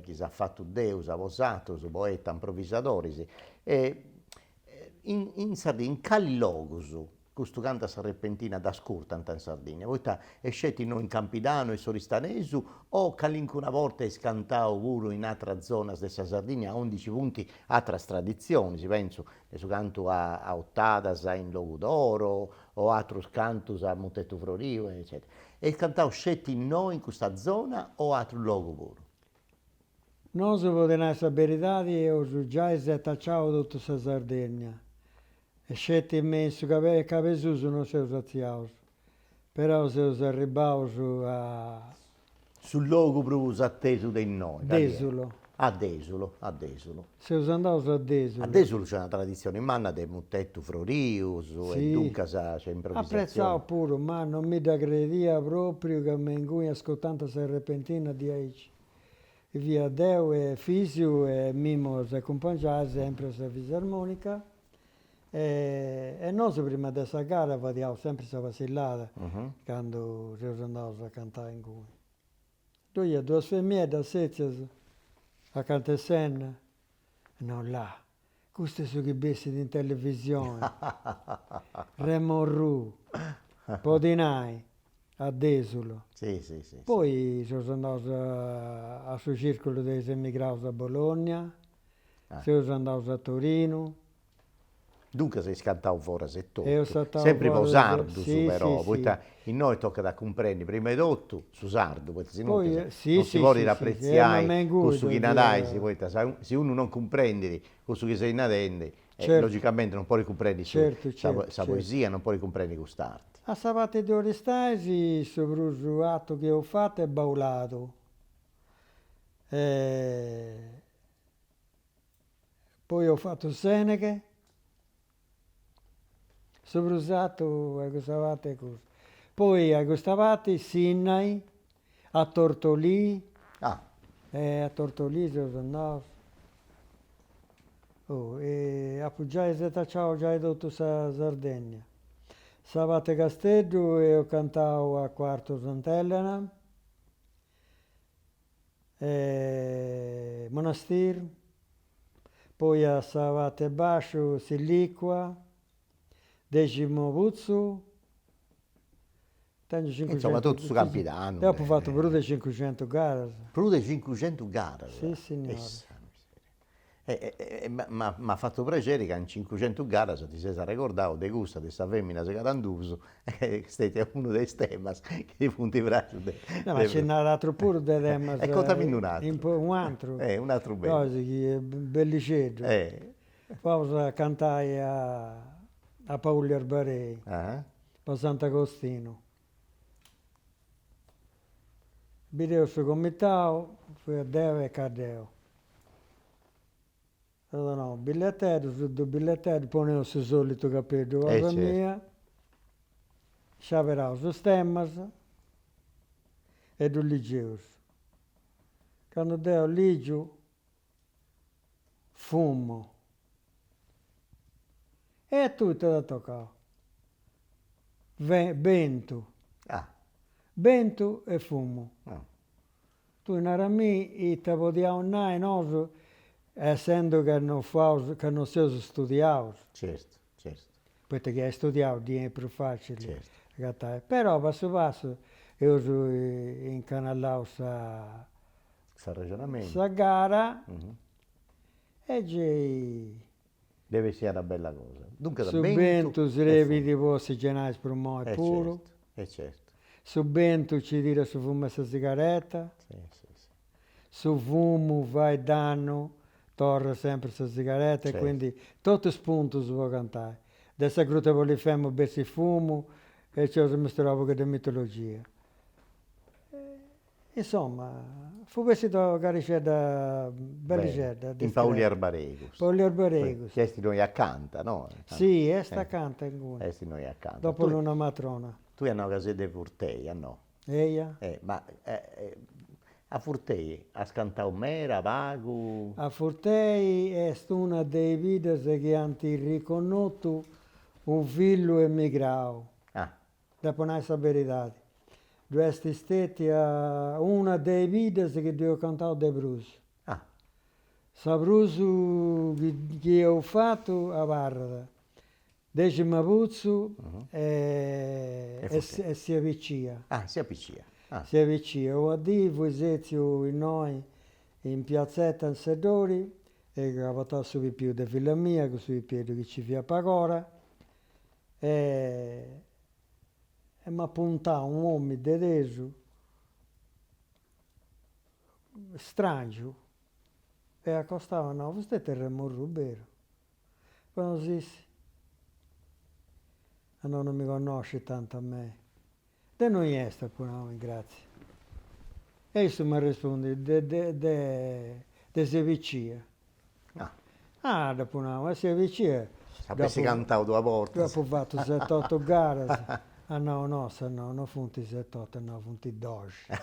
chi s'at fatu Deus a bosatrus, poetas improvisadoris, in in Sardigna in cali logus Custu cantu a sa repentina dd'ascurtant in Sardigna, poita est sceti innoi in Campidanu e s'Oristanesu o calincuna borta est cantau puru in atras zonas de sa Sardigna aundi ci funt atras traditzionis, pentzu de su cantu a otadas in Logudoro o atrus cantus a mutetu froriu eccetera. Est cantau sceti innoi in custa zona o atrus logu puru? Nosu po ti nai sa beridadi eus giai setaciau totu sa Sardegna E sceti me in su Cabesusu non seus atziaus, però seus arribbaus a. Su logu prus atesu de innoi. Desulo. A Desulo, a Desulo. Seus andaus a Desulo. A Desulo nc'est una traditzioni manna de mutetu frorius e duncas nc'est improvisatzioni. Apretzau puru, ma non mi dda credia propriu ca me inguni ascurtant sa repentina diaici. Fia deu e Efisiu e Mimmo s'acumpangiat sempri a sa fisarmonica e nosu prima de sa gara fadiaus sempri sa passillada candu seus andaus a cantai inguni. Ddoi iat duas femieddas setzias acanta 'e s'enna, no là, custu est su chi bessit in televisioni, Remo Orrù, po ti nai, a Desulo. Poi seus andaus a su circulu de is emigraus a Bologna, seus andaus a Torinu. Duncas eis cantau foras etotu, Eus cantau sempri po foras, sardus sì, però, sì, sì. poita innoi tocat a cumprendi prima 'e totu su sardu, poita si Poi, non sì, si sì, podit sì, sì, sì, apretziai ma me ingui cussu chi ddu nadais, fia poita si unu non cumprendit cussu chi seis nadendi, Certu. logicamenti non podit cumprendi su Certu, sa certu, sa certu. poesia, non podit cumprendi cust'arti. A sa parti de Aristanis su prus atu chi eus fatu est Bauladu. Poi eus fatu Seneghe, su prus atu a custa parti est custu. Poi a custa parti Sinnai, a Tortolì, Ah. a Tortolì seus andaus. Oh e apu giai setacciau giai totu sa Sardegna. Sa parti 'e Casteddu eus cantau a Cuartu Sant'Elena Monastir, poi a sa parti 'e basciu Sillicua, Deximuputzu, tengiu cincucentu. Insoma totu su Campidanu. Deu apu fatu prus de cincucentu garas. Prus de cincucentu garas? Sissignori. E m'at fatu prexeri ca in cincucentu garas ti ses arregordau de cussa de sa femina segada in duus, est stetia unu de is temas chi ti funt praxius de. No, ma nci nd'at atrus puru de temas. E contamindi un'atru. Un'atru. Un'atru bellu. Nosi chi est bellixeddu. Faus a cantai a Pauli Arbarei, po Sant'Agostinu. Bideus su comitau, fia deu e Caddeo. Eus donau billeteddus, dus billeteddus, poneus su solitu capeddu cosa mia, sciaberaus is temas e ddus ligeus. Candu deu ligiu fumu. E a tui ita t'at tocau? Bentu. Bentu e fumu. Tui naramì ita podiaus nai nosu essendu ca non fuaus, ca non seus studiaus. Certu, certu. Poita chi est studiau ddi 'enit prus facili agatai. Però passu passu eus incanallau sa S'arrexonamentu. Sa gara e gei. Depit essi una bella cosa. Duncas Su bentu srebit po ossigenai is prumonis puru. E certu. Su bentu ci tirat su fumu 'e sa sigareta. Su fumu fait dannu, torrat sempri sa sigareta e quindi totu is puntus po cantai. De sa gruta 'e Polifemo bessit fumu e ci eus amesturau u' pagheddu de mitologia. Insoma, fut bessida una garixedda bellixedda. In Pauli Arbarei custu. Pauli Arbarei custu. Chi est innoi acanta, no? Si, est acanta inguni. Est innoi acanta. Dopo Lunamatrona. Tui as nau ca ses de Furtei, a no? Eia. Ma a Furtei as cantau meda, pagu? A Furtei est una de is biddas chi ant riconnotu unu fillu emigrau. Ah. Depu nai sa beridadi, ddu est stetia una de is biddas chi ddu eus cantau de prus. Ah. Sa prus chi eus fatu abarrat Deximaputzu e e Sia Picia. Ah, Sia Picia. Ah. Sia Picia, una dì fui setziu innoi in piazzetta in Seddori e ca portau su pipiu de filla mia, cussu pipieddu chi ci fiat pag'ora E m'at puntau un omini de tesu, strangiu, e acostau at nau, vostè est Remo Orrù, beru? Apu nau sissi. At nau non mi connoscit tantu a mei. De innui est apu nau in grazia. E issu m'at respundiu, de de de de Sebicìa. Ah, dd'apu nau, a Sebicìa. Ap'essi cantau duas bortas. Ddu apu fatu set'otu garas. At nau, no, at nau, no funt set'otu, at nau, funt doxi.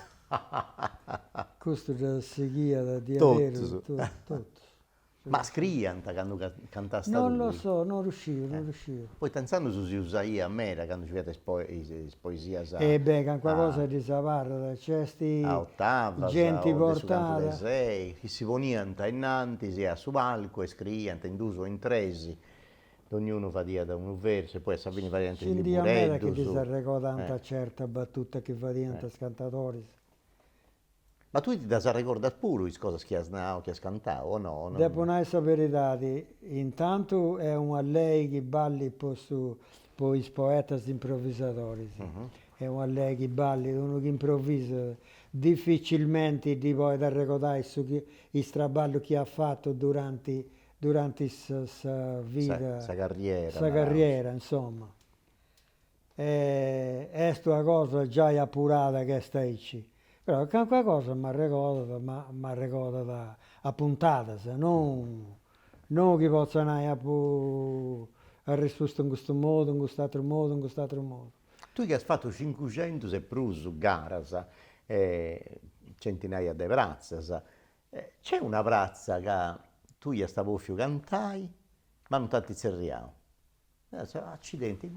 Custu dda sighiat diaderus. Totus. Totus. Ma scriiant candu cantasta tui? Non lo so, non ddu sciu, non ddu sciu. Poita intzandus si usaiat meda candu ci fiant is poesias a. E beh, calincuna cosa ddis abarrat, nc'est A otavas genti o de su cantu portada. de sei, chi si poniant innantis a su palcu e scriiant in dus o in tres, dognunu fadiat unu versu e poi a sa fini fadiant is Nci nd'iat meda chi libureddus. ddis arregodant certa battuta chi fadiant is cantadoris. Ma tui ti ddas arregordas puru is cosas chi as nau, chi as cantau, o no? Depu nai sa beridadi, intantu est una lei chi ballit po su po is poetas improvisadoris, est una lei chi ballit, unu chi improvisat dificilmenti ddi podit arregodai su chi is traballus chi at fatu duranti duranti sa vida, sa carriera, sa carriera insoma. E est una cosa giai apurada chi est aici, però calincuna cosa m'arregodat, ma m'arregodat a puntadas, non non chi potza nai apu arrespustu in custu modu, in cust'aturu modu, in cust'aturu modu. Tui chi as fatu cincuxentus e prus garas, centinaias de pratzas, nc'est una pratza ca tui iast bòfiu cantai ma non t'ant tzerriau? Accidenti,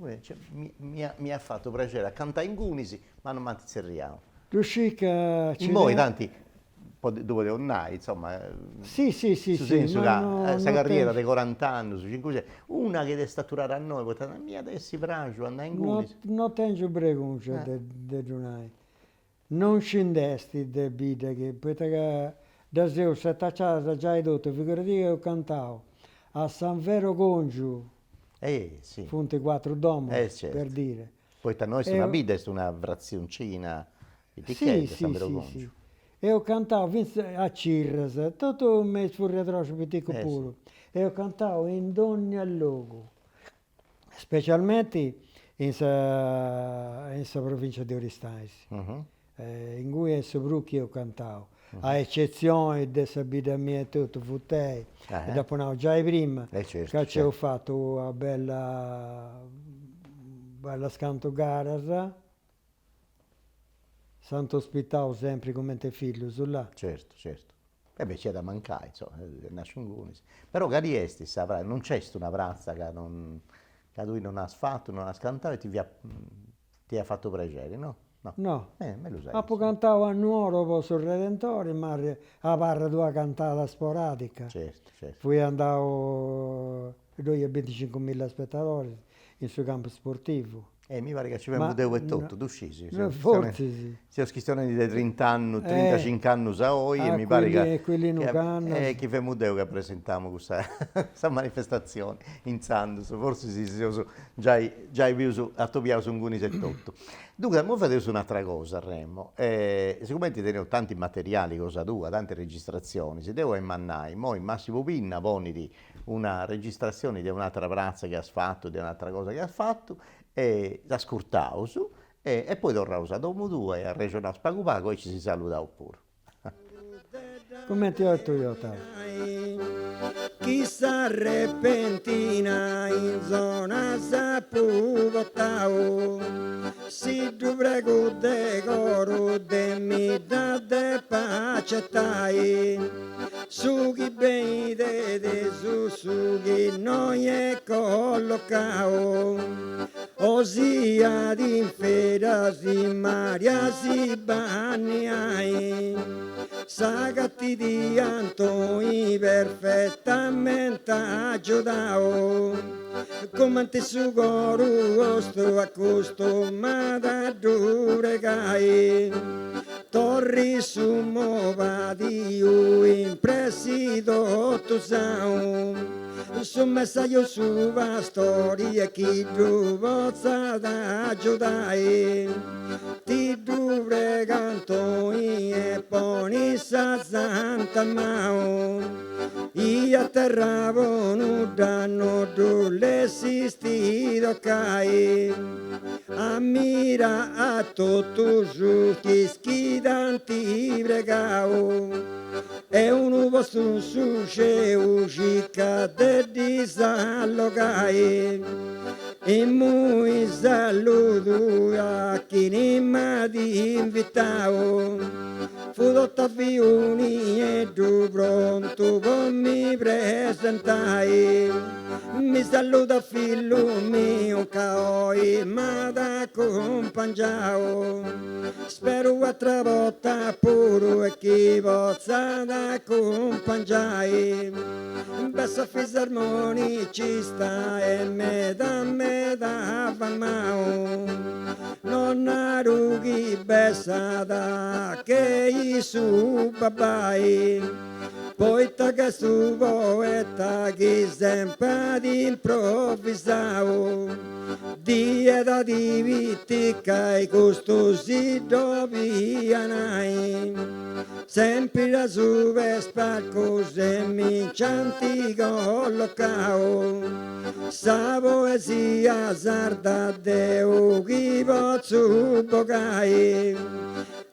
mi at fatu prexeri a cantai ingunis, ma non m'ant tzerriau. Ddu sciu ca. Immoi tanti ddu podeus nai, insoma, Si si si su sensu ca sa carriera de corant'annus, cincuxentus, una chi t'est aturada a innoi, poita m'iat essi praxiu andai ingunis. No tengiu bregungia de ddu nai. Non nci nd'est de bidda chi, poita ca ddas eus setaciadas giai totu, figuradì chi eus cantau a San Vero Congiu, funt cuatru domos, per dire. Poita no est una bidda, est una fratzioncina pitichedda, San Vero Congiu. Eus cantau fintzas a Cirras, totu me is furriadroxus piticus puru, eus cantau in dònnia logu, Specialmenti in sa in sa provincia de Aristanis, ingui est su prus chi eus cantau, a eccezioni de sa bidda mia etotu, Futei, e dd'apu nau giai prima, ca nci eus fatu una bella bellas cantu garas, S'ant ospitau sempri cumenti fillus, là. Certu, certu. E beh, nc'iat a mancai, insoma, est nasciu ingunis. Però cali est sa pratza, non nc'est una pratza ca non, ca tui non as fatu, non as cantau e ti fiat, ti iat fatu prexeri, no? No. No. Eh, mellus aici. Apu cantau a Nuoro po su Redentori, ma abarrat una cantada sporadica. Certu, certu. Fui andau, ddoi iat bintixincumilla spetadoris in su campu sportivu. E mi parit ca ci femu deu etotu, ddu scis? Fortzis. Seus chistionendi de trint'annus, trintacinc'annus a oi e mi parit ca chi femu deu ca presentamu cussa sa manifestatzioni intzandus, fortzis si seus giai giai bius atobiaus ingunis etotu. Duncas, imoi fadeus un'atera cosa Remo, sigumenti teneus tanti materiali cosa tua, tanti registratzionis, deu emu a nai, imoi Massimu Pinna ponit una registratzioni de un'atera pratza chi as fatu, de un'atera cosa chi as fatu, e dd'ascurtaus e poi torraus a domu tua e arrexonaus pagu pagu e aici si saludaus puru. Cumenti 'olis tui Ottavio. Chi sa repentina in zona s'apu portau Si ddu pregu de coru de mi dda depa acetai Su chi benit de tesu su chi innoi est collocau O siat in ferias in mari a si banniai S'agatit Antoni perfettamente agiudau Cumenti su coru 'ostu acostumat a ddu pregai Torrit su mobadiu in pressi totu sanu Su messaju su pastori e chi ddu potzat agiudai Ti ddu pregu Antoni e poni sa santa manu I a terra po nudda no ddu lessist tocai Ammira a totus is chi t'ant pregau E unu postu in su celu circa de ddis allogai Immoi saludu a chini m'at invitau Fut Ottaviu Nieddu prontu po mi presentai Mi saludat fillu miu ca oi m'at acumpangiau Speru atra borta puru e chi potzat acumpangiai B'est fisarmonicista e meda meda famau No naru chi. Bessat che i su babbai Poita ca est su poeta chi sempri at improvisau Di edadi pitica e custu si dd'obia nai Sempri asuba 'e is palcus e mi nc'ant collocau Sa poesia sarda deu chi potzu bogai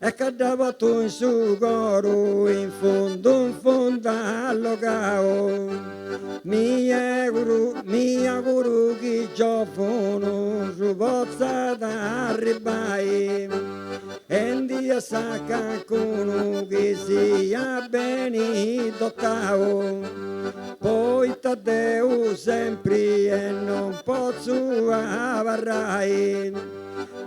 E ca dda portu in su coru in fundu in fundu allogau Mi mi auguru chi giovunus potzat arribbai E ndi 'essat cancunu chi siat beni dotau Poita deu sempri e non potzu abarrai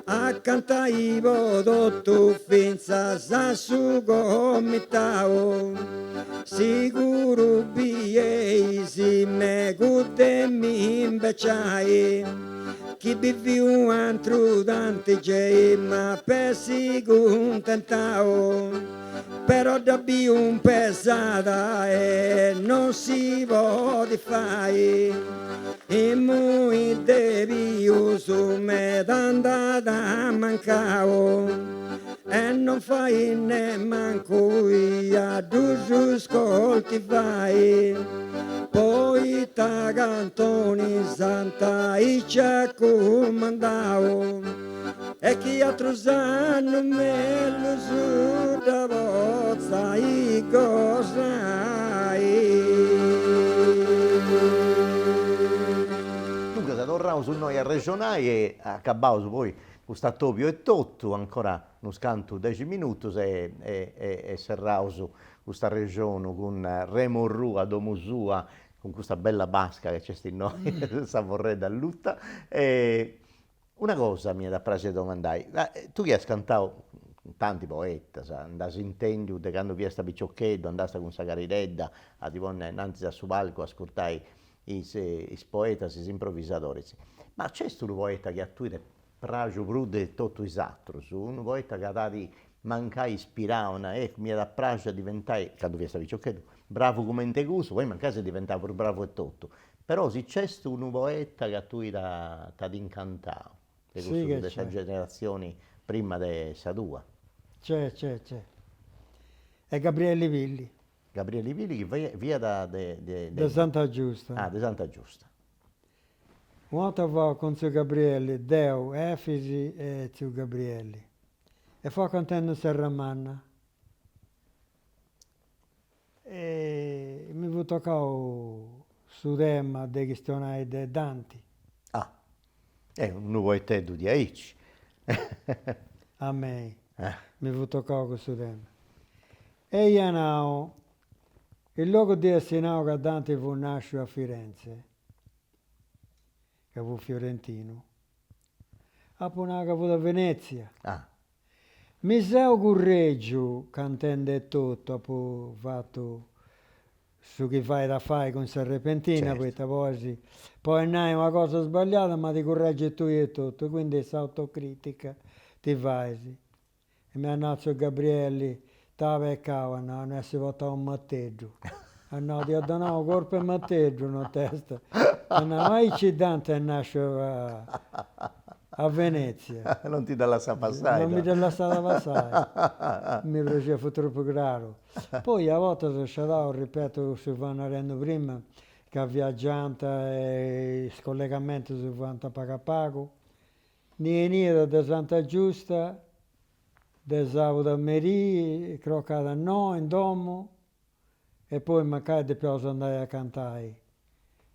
a cantai po totu fintzas a su comitau Siguru bieis megu de mi imbeciai Chi biviu u' antru tanti gei m'ap'essi cuntentau Però dda biu pesada e non si podit fai Immoi de pius meda nd'at mancau E non fait nemmancu a ddus coltivai Poita ca Antoni Santa aici at cumandau E chi atrus annus mellus dda potzai gosai. Duncas torraus innoi a arrexonai e acabaus poi cust'atobiu etotu, ancora unus cantu dexi minutus e e serraus cust'arrexonu cun Remo Orrù a domu sua, cun custa bella basca chi nc'est innoi, sa forredda alluta e Una cosa m'iat a praxi domandai, tui chi as cantau cun tanti poetas, nd'as intendiu de candu fiast piciocheddu, andasta cun sa cariredda a ti ponni ainnantis a su palcu a ascurtai is is poetas, is improvisadoris, ma nc'est unu poeta chi a tui t'est praxiu prus de totu is atrus, unu poeta ca t'at mancai ispirau, nai, eccu, m'iat a praxi a diventai, candu fiast piciocheddu, bravu cumenti cussu, poi mancai ses diventau prus bravu e totu Però si nc'est unu poeta chi a tui t'at incantau, de cussus de sa generatzioni prima de sa tua. C'è, c'è, c'è. Est Gabrielli Pilli. Gabrielli Pilli chi fiat de. De Santa Giusta. Ah, de Santa Giusta. Una 'orta fua cun tziu Gabrielli, deu, Efis e tziu Gabrielli. E fua cantendi in Serramanna. E mi fut tocau su tema de chistionai de Danti. Ah, e unu poeteddu diaici. A mei mi fut tocau cussu tema. E ia nau, in logu de essi nau ca Danti fut nasciu a Firenze, ca fut fiorentinu, apu nau ca fut a Venezia. Ah. Mi seu curregiu cantendi etotu, apu fatu su chi fait a fai cun sa repentina, poita poi podis nai una cosa sbagliada ma ti curregis tui etotu, quindi s'autocritica ti fais. E m'iat nau tziu Gabrielli, t'at pecau, at nau, no essi portau unu marteddu. At nau, t'iat donau unu corpu 'e marteddu notesta. At nau, aici Dante est nasciu a Venezia. Non ti dda lassat passai. Non mi dda lassat passai. Mi praxiat, fut tropu craru. Poi a bortas sciadau, ripeto, su fua narendu prima, ca viaggiant e is collegamentus fuant pagu a pagu, ndi 'eniat de Santa Giusta de sabudu a merì, crocada no in domu e poi mancai depiaus andai a cantai.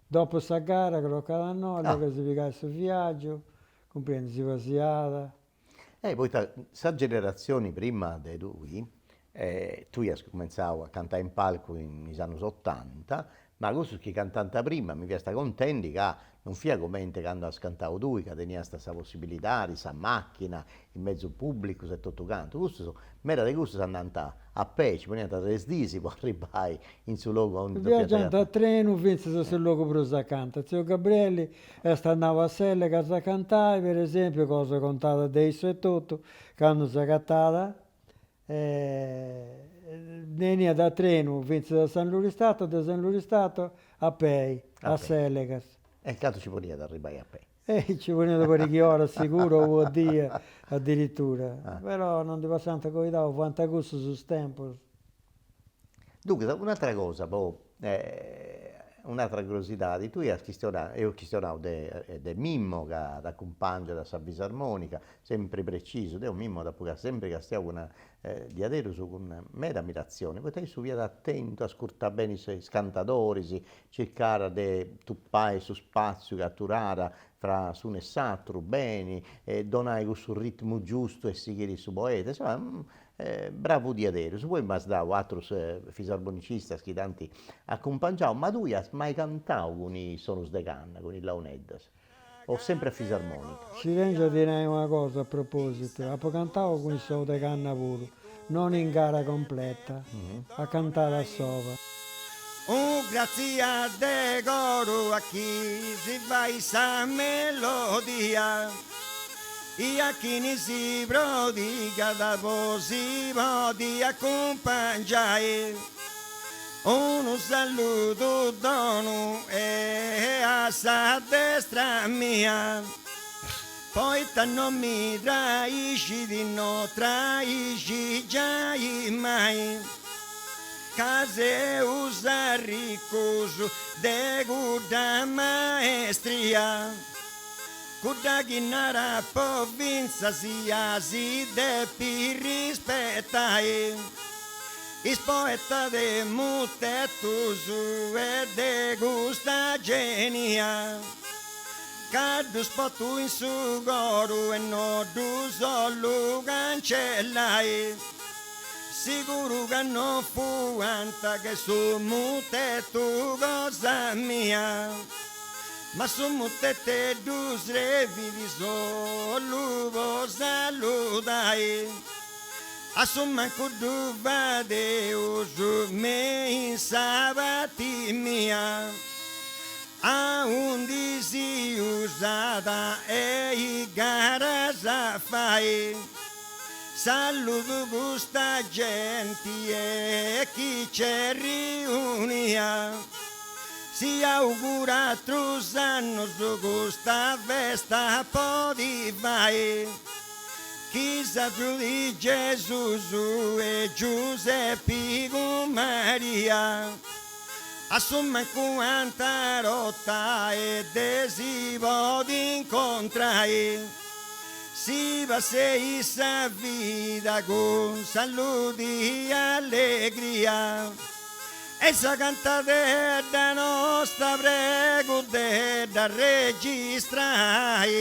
Dopu sa gara crocada no, allora si pigat su viaggiu, cumprendi, si pasiat. Eh, poita sa generatzioni prima de tui, tui as cumentzau a cantai in palcu in is annus otanta. Ma cussus chi cantant prima mi fiast contendi ca non fiat comente candu as cantau tui ca teniast sa possibilidadi, sa macchina, is mezus pubblicus e totu cantu, cussus, meda de cussus andant a pei, ci poniant tres dis po arribbai in su logu aundi depiant Viaggiant a trenu fintzas a su logu prus acanta. Tziu Gabrielli est andau a Selegas a cantai, per esempiu, cosa contada de issu etotu, candu s'agatada Beniat a trenu fintzas a San Luristato, de San Luristato a pei a Selegas. E cantu ci poniat a arribbai a pei? E ci poniat una pariga 'e oras siguru o una dì addirittura, però non ndi passant coidau, fuant cussus is tempus. Duncas, un'atera cosa po Un'atra curiosidadi, tui as chistionau, eus chistionau de de Mimmo ca t'acumpangiat a sa fisarmonica, sempri precisu, deu Mimmo dd'apu sempri castiau cun diaderus cun meda ammiratzioni, poita issu fiat atentu, ascurtat beni is cantadoris, circat de tupai su spatziu chi aturat fra s'unu e s'aturu beni, e donai cussu ritmu giustu e sighiri su poeta, insoma Bravu diaderus, poi m'as nau atrus fisarmonicistas chi t'ant acumpangiau, ma tui as mai cantau cun is sonus de canna, cun is launeddas, o sempri a fisarmonica? Ci tengiu a ti nai una cosa a propositu, apu cantau cun is sonus de canna puru, non in gara completa, a cantada a sola. Un gratzias de coru a chi si fait sa melodia i a chini si prodigat po si podi acumpangiai. Unu saludu donu e a sa destra mia poita no mi traixit no traixit giai mai. Ca seus arricus de cudda maestria, cudda chi narat po fintzas ia si depit rispetai. Is poetas de mutetus e de custa genia, ca ddus portu in su coru e no ddus 'ollu cancellai. Siguru ca no fuant che su mutetu cosa mia, ma su muteteddu srebit solu po saludai, a su mancu ddu fadeus me in sa parti mia, aundi si usat e is garas a fai. Saludu custa genti e chi c'est riunia, si auguru atrus annus custa festa podi fai, chi s'agiudit Gesus e Giusepi cun Maria, a su mancu un'atra 'orta e de si podi incontrai. Si passeis sa vida cun saludi e allegria e sa cantadedda nosta pregu de dda registrai.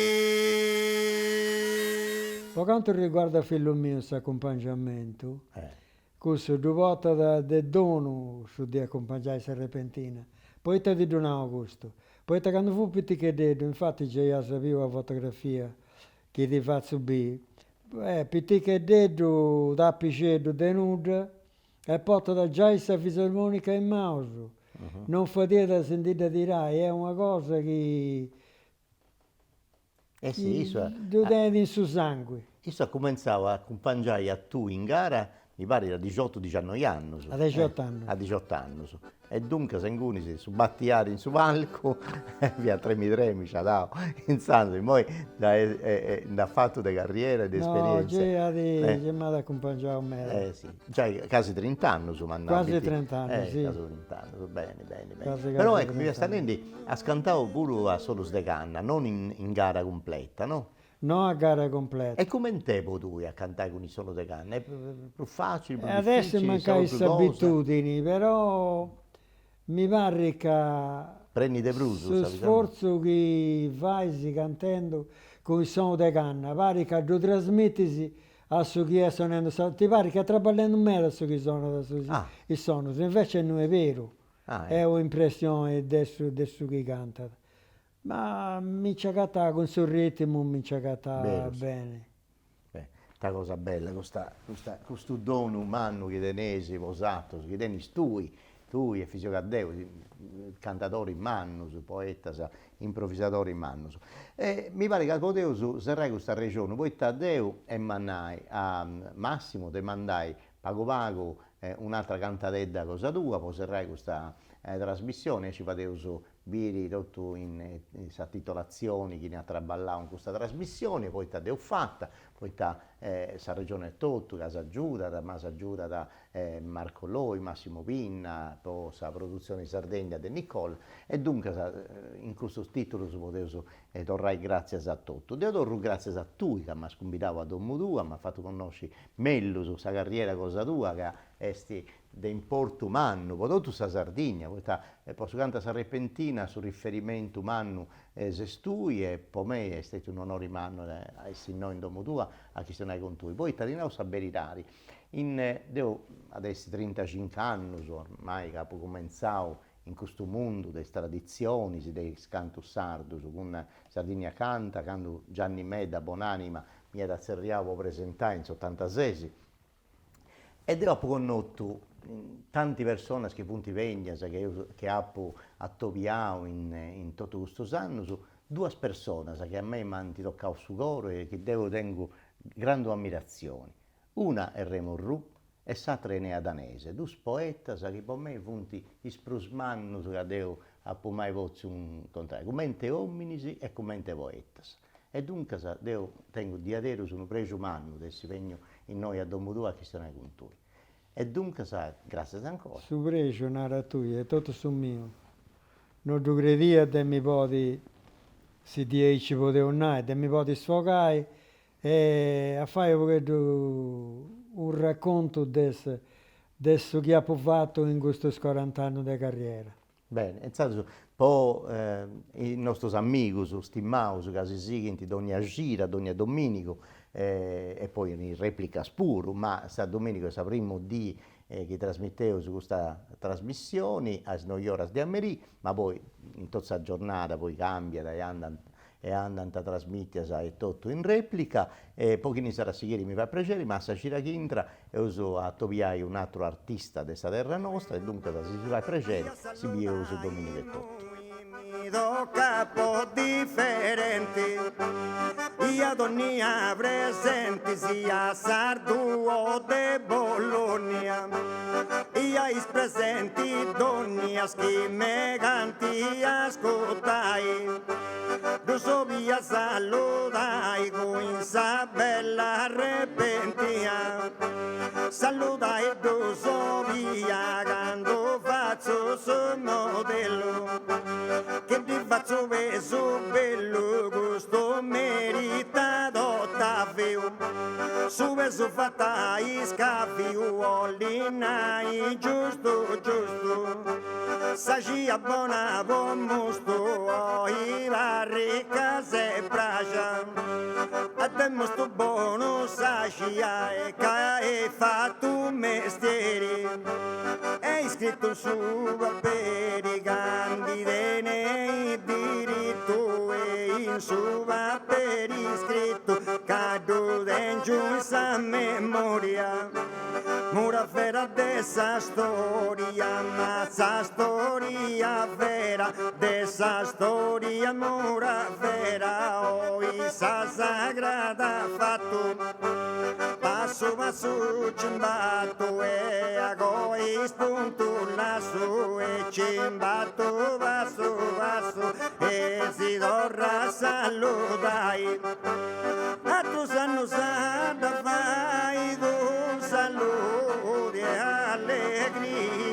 Po cantu riguardat fillu miu s'acumpangiamentu, cussu ddu portat de donu su de acumpangiai sa repentina. Poita ti ddu nau custu? Poita candu fut piticheddeddu, infati gei as biu una fotografia chi ti fatzu biri, piticheddeddu tapixeddu de nudda e portat giai sa fisarmonica in manus, non fadiat a si ndi dda tirai, est una cosa chi Eh sì, issu ddu tenit in su sangui. Issu at cumentzau a acumpangiai a tui in gara, mi parit a dixiotu dixannoi annus. A dexiotu annus. A dixiotu annus. E duncas ingunis su batiari in su palcu fiat tremi tremi sciadau, intzandus immoi giai nd'at fatu de carriera e de esperientzia. No, giai at m'at acumpangiau meda. Eh si, giai casi trint'annus m'at nau. Quasi trint'annus, si. Casi trint'annus, beni beni beni. Però ecco, mi fiast nendi As cantau puru a sonus de canna, non in gara cumpleta, no? No a gara cumpleta. E coment'est po tui a cantai cun is sonus de canna? Est prus facili, prus dificili? At essi mancai s'abitudini, però mi parrit ca Prenit de prus su sfortzu chi fais cantendu cun is sonus de canna, parit ca ddu trasmitis a su chi est sonendu sa, ti parit ca est traballendu meda su chi sonat is sonus, invece no est beru. Est un'impressioni de su de su chi cantat. Ma mi nci agatat cun su ritmu mi nci agatat beni. Ita cosa bella custa custa custu donu mannu chi teneis bosatrus, chi tenis tui, tui Efisio Caddeo, cantadoris mannus, poetas, improvisadoris mannus. E mi parit ca podeus serrai custu arrexonu, poita deu em'a nai a Massimu de mandai pagu pagu un'atra cantadedda cosa tua po serrai custa trasmissioni, aici fadeus biri totu in sa titolatzioni chini at traballau in custa trasmissioni, poita dd'eus fata, poita sa Regione etotu ca s'agiudat, ma s'agiudat Marco Loi, Massimo Pinna po sa produtzioni Sardegna de Nicole e duncas in custus titulus podeus torrai gratzias a totu. Deu torru gratzias a tui ca m'as cumbidau a domu tua, m'as fatu connosci mellus sa carriera cosa tua ca est de importu mannu po totu sa Sardigna, poita po su cantu a sa repentina su riferimentu mannu ses tui e po mei est stetiu un'onori mannu a essi innoi in domu tua a chistionai cun tui, poita ti nau sa beridadi, in deu at essi trintacinc'annus ormai ca apu cumentzau in custu mundu de is traditzionis de is cantus sardus cun Sardigna Canta candu Gianni Medda bonanima m'iat tzerriau po presentai in s'otantasesi E deu apu connotu tanti personas chi funt bennias, chi eus chi apu atobiau in in totu custus annus, duas personas chi a mei m'ant tocau su coru e chi deu tengu grandu ammiratzioni, una est Remo Orrù e s'atra Enea Danese, dus poetas chi po mei funt is prus mannus ca deu apu mai potziu incontrai, cumenti ominis e cumenti poetas. E duncas deu tengu diaderus unu prexu mannu de essi benniu innoi a domu tua a chistionai cun tui. E duncas gràtzias ancora. Su prexu, nara tui, est totu su miu. No ddu credia de mi podi, si diaici podeus nai, de mi podi sfogai e a fai u' pogheddu unu raccontu de de su chi apu fatu in custus corant'annus de carriera. Beni, intzandus po is nostus amigus stimaus ca si sighint dònnia cida, dònnia domìnigu e poi in is rèplicas puru, ma sa domìnigu est sa primu dì chi trasmiteus custa trasmissioni a is noioras de a merì, ma poi in totu sa giornada poi cambiat e andant e andant trasmitias e totu in replica e po chini s'at a sighiri mi fait prexeri ma sa cida chi intrat eus a atobiai un'atru artista de sa terra nostra e duncas si si fait prexeri si bieus dominigu e totu. Mi tocat po diferenti ia donnia presenti sia sardu o de Bologna ia is presenti donnias chi megant a ascurtai Ddus 'olia saludai cun sa bella arrepentia Saludai ddus 'olia candu fatzu su modellu Chi ddi fatzu pesu bellu custu meritat Otaviu Su pesu fat'a iscaviu 'olit nai giustu giustu Sa cia bona po mustu oi parrit ca s'est praxa E de mustu bonu sa cia e ca est fatu mestieri Est iscritu in su paperi ca ndi tenit diritu E in su paperi iscritu ca ddu tengiu in sa memoria Mura vera de sa storia, ma sa storia vera de sa storia mura vera oi sa sagrada fatu passu passu c'imbatu e agoa is puntus lassu e c'imbatu passu passu e si torra a saludai. Atrus annus a dda fai cun saludi e allegria.